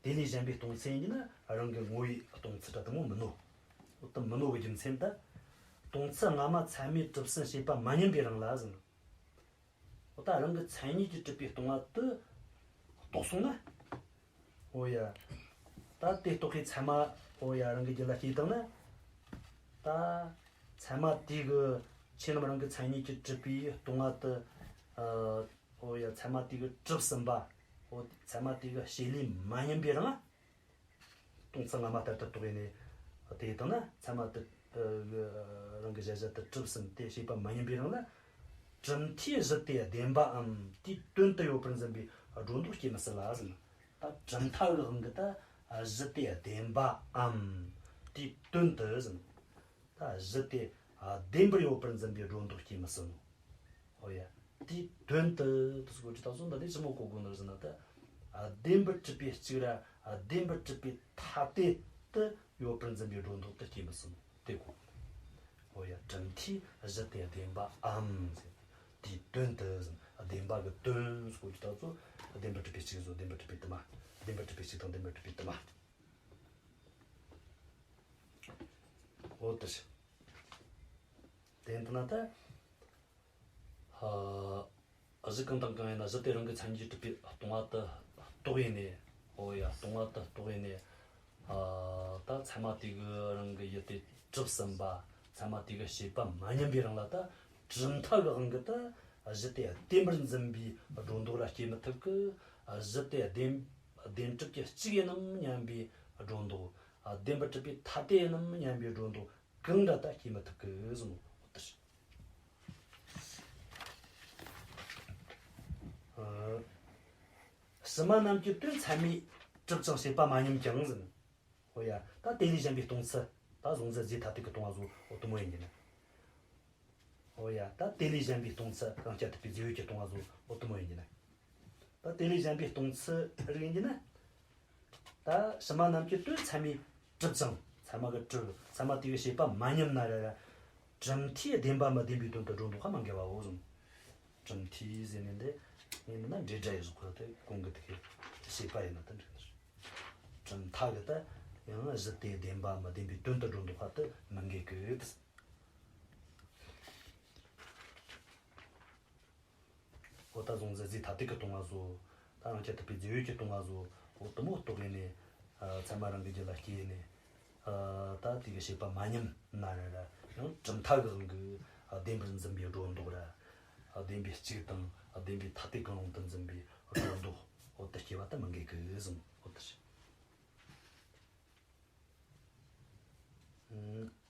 དེ་ལས་གཞན་པའི་སྟོང་ཚུལ་ཡིན་ན་རང་གི་ངོ་བོའི་སྟོང་ཚུལ་འདྲ་དེ་མོ་མིན་ནོ། འོ་དེ་མིན་ནོ་གི་རྒྱུ་མཚན་ད། སྟོང་ཚུལ་སྔ་མ་ཚད་མས་གྲུབ་ཟིན་བྱས་པ་མ་ཉམས་པའི་རང་ལ་ཟེར། འོ་ད་རང་གི་མཚན་ཉིད་ཀྱིས་གྲུབ་པའི་སྟོང་བ་དེ་རྟོགས་སོང་ན། འོ་ཡ། ད་དེ་རྟོགས་པའི་ཚད་མ་འོ་ཡ་རང་གི་རྒྱུད་ལ་སྐྱེས་བཏང་ན། ད་ ཚད་མ་དེ་གི་ཆོས་རྣམས་རང་གི་མཚན་ཉིད་ཀྱིས་གྲུབ་པའི་སྟོང་པ་དེ། ཨ། འོ་ཡ། ཚད་མ་དེ་གི་གྲུབ་ཟིན་པ། འོ། ཚད་མ་དེ་གི་བྱེད་ལས་མ་ཉམས་པའི་རང་ལ། སྟོང་ཚུལ་སྔ་མ་ལྟར་དུ་རྟོགས་ཡས་ནས། དེ་ལྟ་ན་ཚད་མ་དེ་རང་གི་གཞལ་བྱ་དེ་གྲུབ་ཟིན་ཏེ་བྱས་པ་མ་ཉམས་པའི་རང་ལ། གྲུབ་མཐས་གཞི་དེ་བདེན་པའམ་དེའི་དོན་དུ་ཡོད་པར་འཛིན་པའི་སྒྲོ་འདོགས་སྐྱེ་མི་སྲིད་ལ་ཟེར། ད་གྲུབ་མཐའ་གི་དབང་གིས་ད་གཞི་དེ་བདེན་པའམ་དེའི་དོན་དུ་ཟེར། ད་གཞི་དེ་བདེན་པར་ཡོད་པར་འཛིན་པའི་སྒྲོ་འདོགས་སྐྱེ་མི་སྲིད་ནོ། ཨོ་ཡ། དེའི་དོན་དུ་དུ་སྐོར་གྱི་ད་གཟོད་འདི་ནས་ཅི་མོ་གོ་དགོས་ནོ་ཟེར་ན། ད་བདེན་པར་གྲུབ་པའི་གཅིག་ར་བདེན་པར་གྲུབ་པའི་ཐ་དད་དུ་ཡོད་པར་འཛིན་པའི་སྒྲོ་འདོགས་དེ་སྐྱེ་མི་སྲིད་ནོ། དེ་གོ། ཨོ་ཡ། གྲུབ་མཐས་གཞི་དེ་བདེན་པའམ་ཟེར། དེའི་དོན་དུ་ཟེར། བདེན་པ་གི་དོན་སྐོར་གྱི་ད་གཟོད་བདེན་པར་གྲུབ་པའི་གཅིག་བཟོ། བདེན་པར་གྲུབ་པའི་དུ་མ། བདེན་པར་གྲུབ་པའི་གཅིག་དང་བདེན་པར་གྲུབ་པའི་དུ་མ། འོ་དེ་རེད། དེ་ཡིན་ན་ད། ཨ། གཞི་གང་དང་གང་ཡིན་ན་གཞི་དེ་རང་གི་མཚན་ཉིད་ཀྱིས་གྲུབ་པའི་སྟོང་པ་དེ་རྟོགས་ཡས་ནས། འོ་ཡ། སྟོང་པ་དེ་རྟོགས་ཡས་ནས། ཨ། ད་ཚད་མ་དེ་གི་རང་གི་ཡུལ་དེ་གྲུབ་ཟིན་པ། ཚད་མ་དེ་གི་བྱས་པ་མ་ཉམས་པའི་རང་ལ་ད་གྲུབ་མཐའ་གི་དབང་གིས་ད་གཞི་དེ་བདེན་པར་འཛིན་པའི་སྒྲོ་འདོགས་ར་སྐྱེ་མི་ཐུབ་གི། གཞི་དེ་བདེན་བདེན་གྲུབ་ཀྱི་གཅིག་ཡིན་ནམ་སྙམ་པའི་སྒྲོ་འདོགས། བདེན་པར་གྲུབ་པའི་ཐ་དད་ཡིན་ནམ་སྙམ་པའི་སྒྲོ་འདོགས་གང་འདྲ་ད་སྐྱེ་མི་ཐུབ་གི་ཟེར་ནོ། འོ་དེ་རེད། ཨ། ཕྱི་མ་རྣམས་ཀྱི་དོན་ཚད་མས་གྲུབ་ཅིང་བྱས་པ་མ་ཉམས་ཀྱང་ཟེར། འོ་ཡ། ད་དེ་ལས་གཞན་པའི་སྟོང་ཚུལ། ད་གཟུང་འཛིན་རྫས་ཐ་དད་ཀྱིས་སྟོང་པ་བཟོ། འོ་དེ་མོ་ཡིན་གྱི་ན། འོ་ཡ། ད་དེ་ལས་གཞན་པའི་སྟོང་ཚུལ། རང་རྐྱ་ཐུབ་པའི་རྫས་ཡོད་ཀྱིས་སྟོང་པ་བཟོ། འོ་དེ་མོ་ཡིན་གྱི་ན། ད་དེ་ལས་གཞན་པའི་སྟོང་ཚུལ་རིགས་ཡིན་གྱི་ན། ད་ཕྱི་མ་རྣམས་ཀྱི་དོན་ཚད་མས་གྲུབ་ཅིང་། ཚད་མ་གིས་གྲུབ། ཚད་མ་དེ་གི་བྱས་པ་མ་ཉམས་ན་ར་ར། གྲུབ་མཐས་བདེན་པ་མི་བདེན་པའི་དོན་དུ་སྒྲོ་འདོགས་པ་མི་འགལ་བའོ་ཟེར། གྲུབ་མཐས་ཟེར་ནས་འདི་ཡིན་ན་འབྲེལ་སྒྲ་ཡི་གཟུགས་པོ་དེ་གོང་གི་དེ་གི་བྱས་པ་ཡིན་ན་ད་འགྲིག་ནི་རེད། གྲུབ་མཐའ་གིས་ད་ཡང་གཞི་དེ་བདེན་པ་མི་བདེན་པའི་དོན་དུ་སྒྲོ་འདོགས་པ་དེ་མི་འགལ་གི། འོ་ད་གཟུང་འཛིན་རྫས་ཐ་དད་ཀྱིས་སྟོང་པ་བཟོ། ད་རང་རྐྱ་ཐུབ་པའི་རྫས་ཡོད་ཀྱིས་སྟོང་པ་བཟོ། འོ་དེ་མོ་རྟོགས་ཡས་ནས། ཨ། ཚད་མ་རང་གི་རྒྱུད་ལ་སྐྱེས་ནས། ཨ། ད་དེ་གི་བྱས་པ་མ་ཉམས་ན་ར་ར་ཡང་གྲུབ་མཐའ་གི་དབང་གིས། ཨ། བདེན་པར་འཛིན་པའི་སྒྲོ་འདོགས་ར། ཨ། བདེན་པའི་གཅིག་དང་། ཨ། བདེན་པའི་ཐ་དད་གང་རུང་དུ་འཛིན་པའི་སྒྲོ་འདོགས། འོ་དེ་སྐྱེ་བ་ད་མི་འགལ་གི་ཟེར། འོ་དེ་རེད།